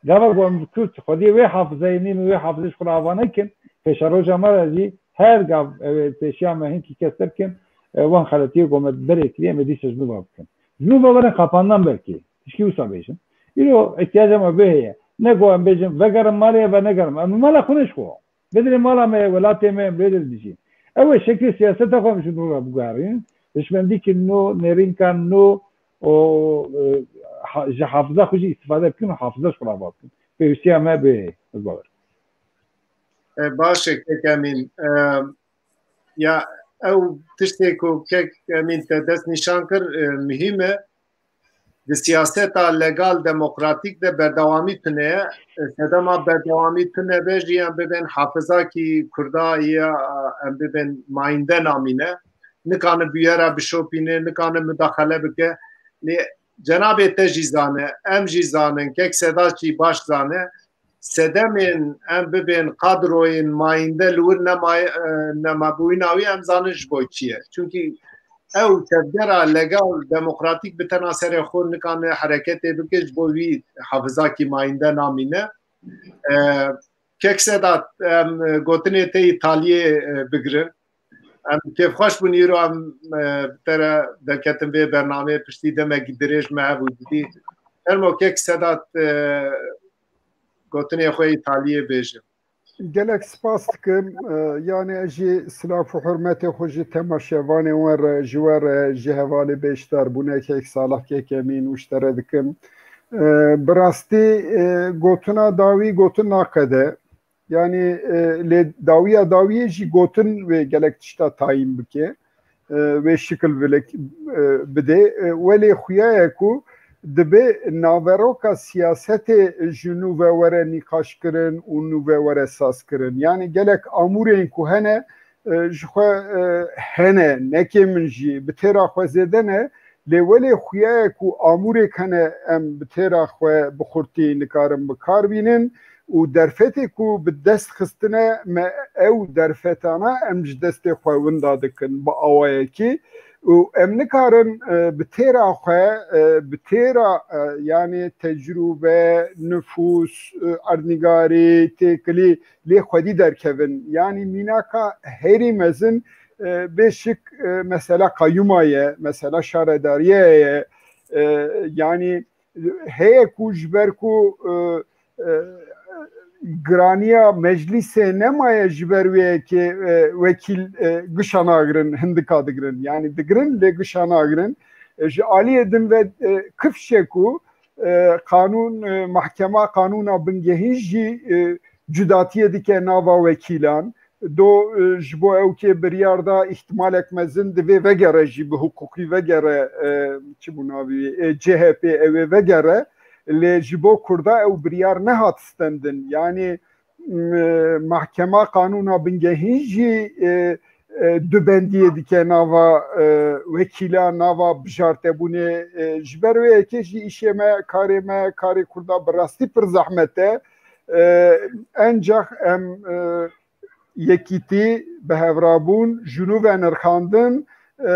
Gava ku em Kurd xwediyê wê hafizeyê nîn û wê hafizê ji xwe re ava nekin, pêşeroja me re jî her gav ew ê pêşiya me hinkî kes derkin, e, wan xeletiyê ku me berê kiriye, em ê dîsa ji nû ve bikin. Ji nû ve werin qapandan belkî. Tişkî wisa bêjin. Îro ihtiyaca me bê heye. Ne ku em bêjin, vegerin malê ya venegerin. Em mala xwe ne ji xwe. Bidire mala me, welatê me, em lê de dijîn. Ew ê şeklê siyaseta xwe em ji nû re biguherînin. Hişmendîkî nû, nêrînkan nû û, e, ha-, ji hafiza xwe jî îstifade bikin û hafiza ji xwe re ava bikin. Pêwîstiya me bi hê, ez bawer. E, baş e, kek Emîn. E, ya ew tiştê ku kek Emîn te dest nîşan kir, e, muhîm e. Di siyaseta legal demokratîk de berdewamî tune ye. Sedema berdewamî tune be jî em bibên hafizakî Kurda ya em bibên mayînde namîne. Nikane bûyera bişopîne, nikane mudaxele bike. Lê cenabê te jî zane, em jî zanin, kek Sedat jî baş zane. Sedemên em bibên kadroyên mayînde li wir nema-, e, nemabûyîna wî em zanin ji bo çi ye. Çunkî ew tevgera legal demokratîk bi tena serê xwe nikane hereketê bike, ji bo wî hafizakî mayînde namîne. E, kek Sedat, em gotinê te yî taliyê, e, bigirin. Em kêfxweş bûn îro em, e, bi te re derketin vê bernameyê, piştî demekî dirêj me hebû didî. Fermo kek Sedat, e, gotinê xwe yî taliyê bêje. Gelek spas dikim. E, yani ez jî silav û hurmetê xwe ji temaşevanê we re, ji we re, ji hevalê beşdarbûne kek Salih kek Emîn û ji te re dikim. E, bi rastî, e, gotina dawî gotin naqede. Yani, e, lê dawiya dawiyê jî gotin wê gelek tişta tayîn bike, e, wê şikil vilek, e, bide. E, welê xuya ye ku dibe naveroka siyasetê ji nû ve were nîqaşkirin û nû ve were sazkirin. Yani gelek amûrên ku hene, e, ji xwe, e, hene, nekê min jî bi têra xwe zêde ne, lê welê xuya ye ku amûrêk hene em bi têra xwe bi xurtî nikarin bi kar bînin û derfetê ku bi dest xistine me ew derfetana em ji destê xwe winda dikin bi awayekî û em nikarin, e, bi têra xwe, e, bi têra, e, yani tecrûbe, nifûs, e, erdnîgarî, têkilî lê xwedî derkevin. Yani mînaka herî mezin, e, bê şik, e, mesela qayûma ye, mesela şaredariyê ye, e, yani heye ku ji ber ku, e, e, giraniya meclîsê nemaye ji ber wê yekê, e, wekîl, e, gişa nagirin, hindika digirin. Yani digirin lê gişa nagirin. E, ji aliyê din ve, e, kifşe ku, e, qanûn, e, mahkema qanûna bingehîn jî, e, cudatiyê dike nava wekîlan. Do, e, ji bo ew kê biryar da, îhtimalek mezin divê vegere jî, bi hiqûqî vegere, e, çi bû navî, e, C H P ew ê vegere. Lê ji bo Kurda ew biryar nehat stendin. Yani, m-, e, mahkema qanûna bingehîn jî, e, e, du bendiyê dike nava, e, wekîla, nava bijartebûnê. E, ji ber wê yekê jî îşê me, karê me, karê Kurda bi rastî pir zehmet e. E, encax em, e, yekîtî, bi hevrabûn, ji nû ve nirxandin, e,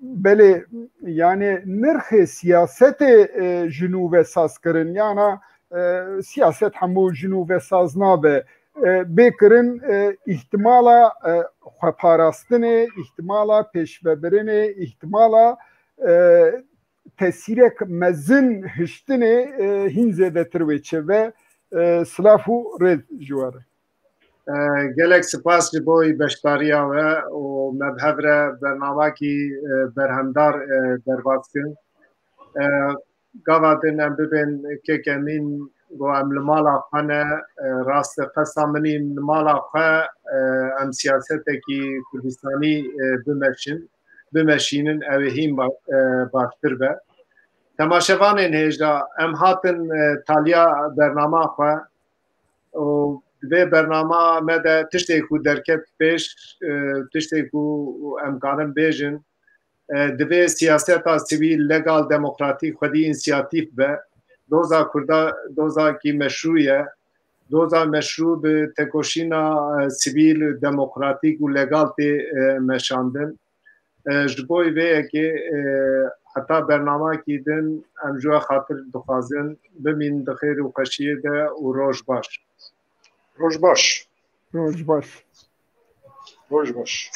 belê, yani nirxê siyasetê, e, ji nû ve saz kirin, yana, e, siyaset hemû ji nû ve saz nabe. E, bê kirin, e, îhtimala, e, xweparastinê, îhtimala pêşvebirinê, îhtimala, e, tesîrek mezin hiştinê, e, hîn zêdetir wê çêbe. E, silav û rêz ji we re. E, gelek spas ji bo beşdariya we û me bi hev re bernamekî, e, berhemdar, e, derbas kirin. E, gava din em bibên kek Emîn got em li mala xwe ne, e, rast e, qesa min î li mala xwe, e, em siyasetekî Kurdistanî, e, bimeşin. bimeşînin, ew ê hîn ba-, e, baştir be. Temaşevanên hêja, em hatin, e, taliya bernama xwe û divê bernama me de tiştê ku derket pêş, e, tiştê ku em karin bêjin, e, divê siyaseta sivîl, legal, demokratîk xwedî însiyatîf be. Doza Kurda dozakî meşrû ye. Doza meşrû bi tekoşîna, e, sivîl, demokratîk û legal tê, e, meşandin. E, ji bo vê yekê, e, heta bernamekî din em ji we xatir dixwazin. Bimînin di xêr û xweşiyê de û roj baş. Roj baş. Roj baş. Roj baş.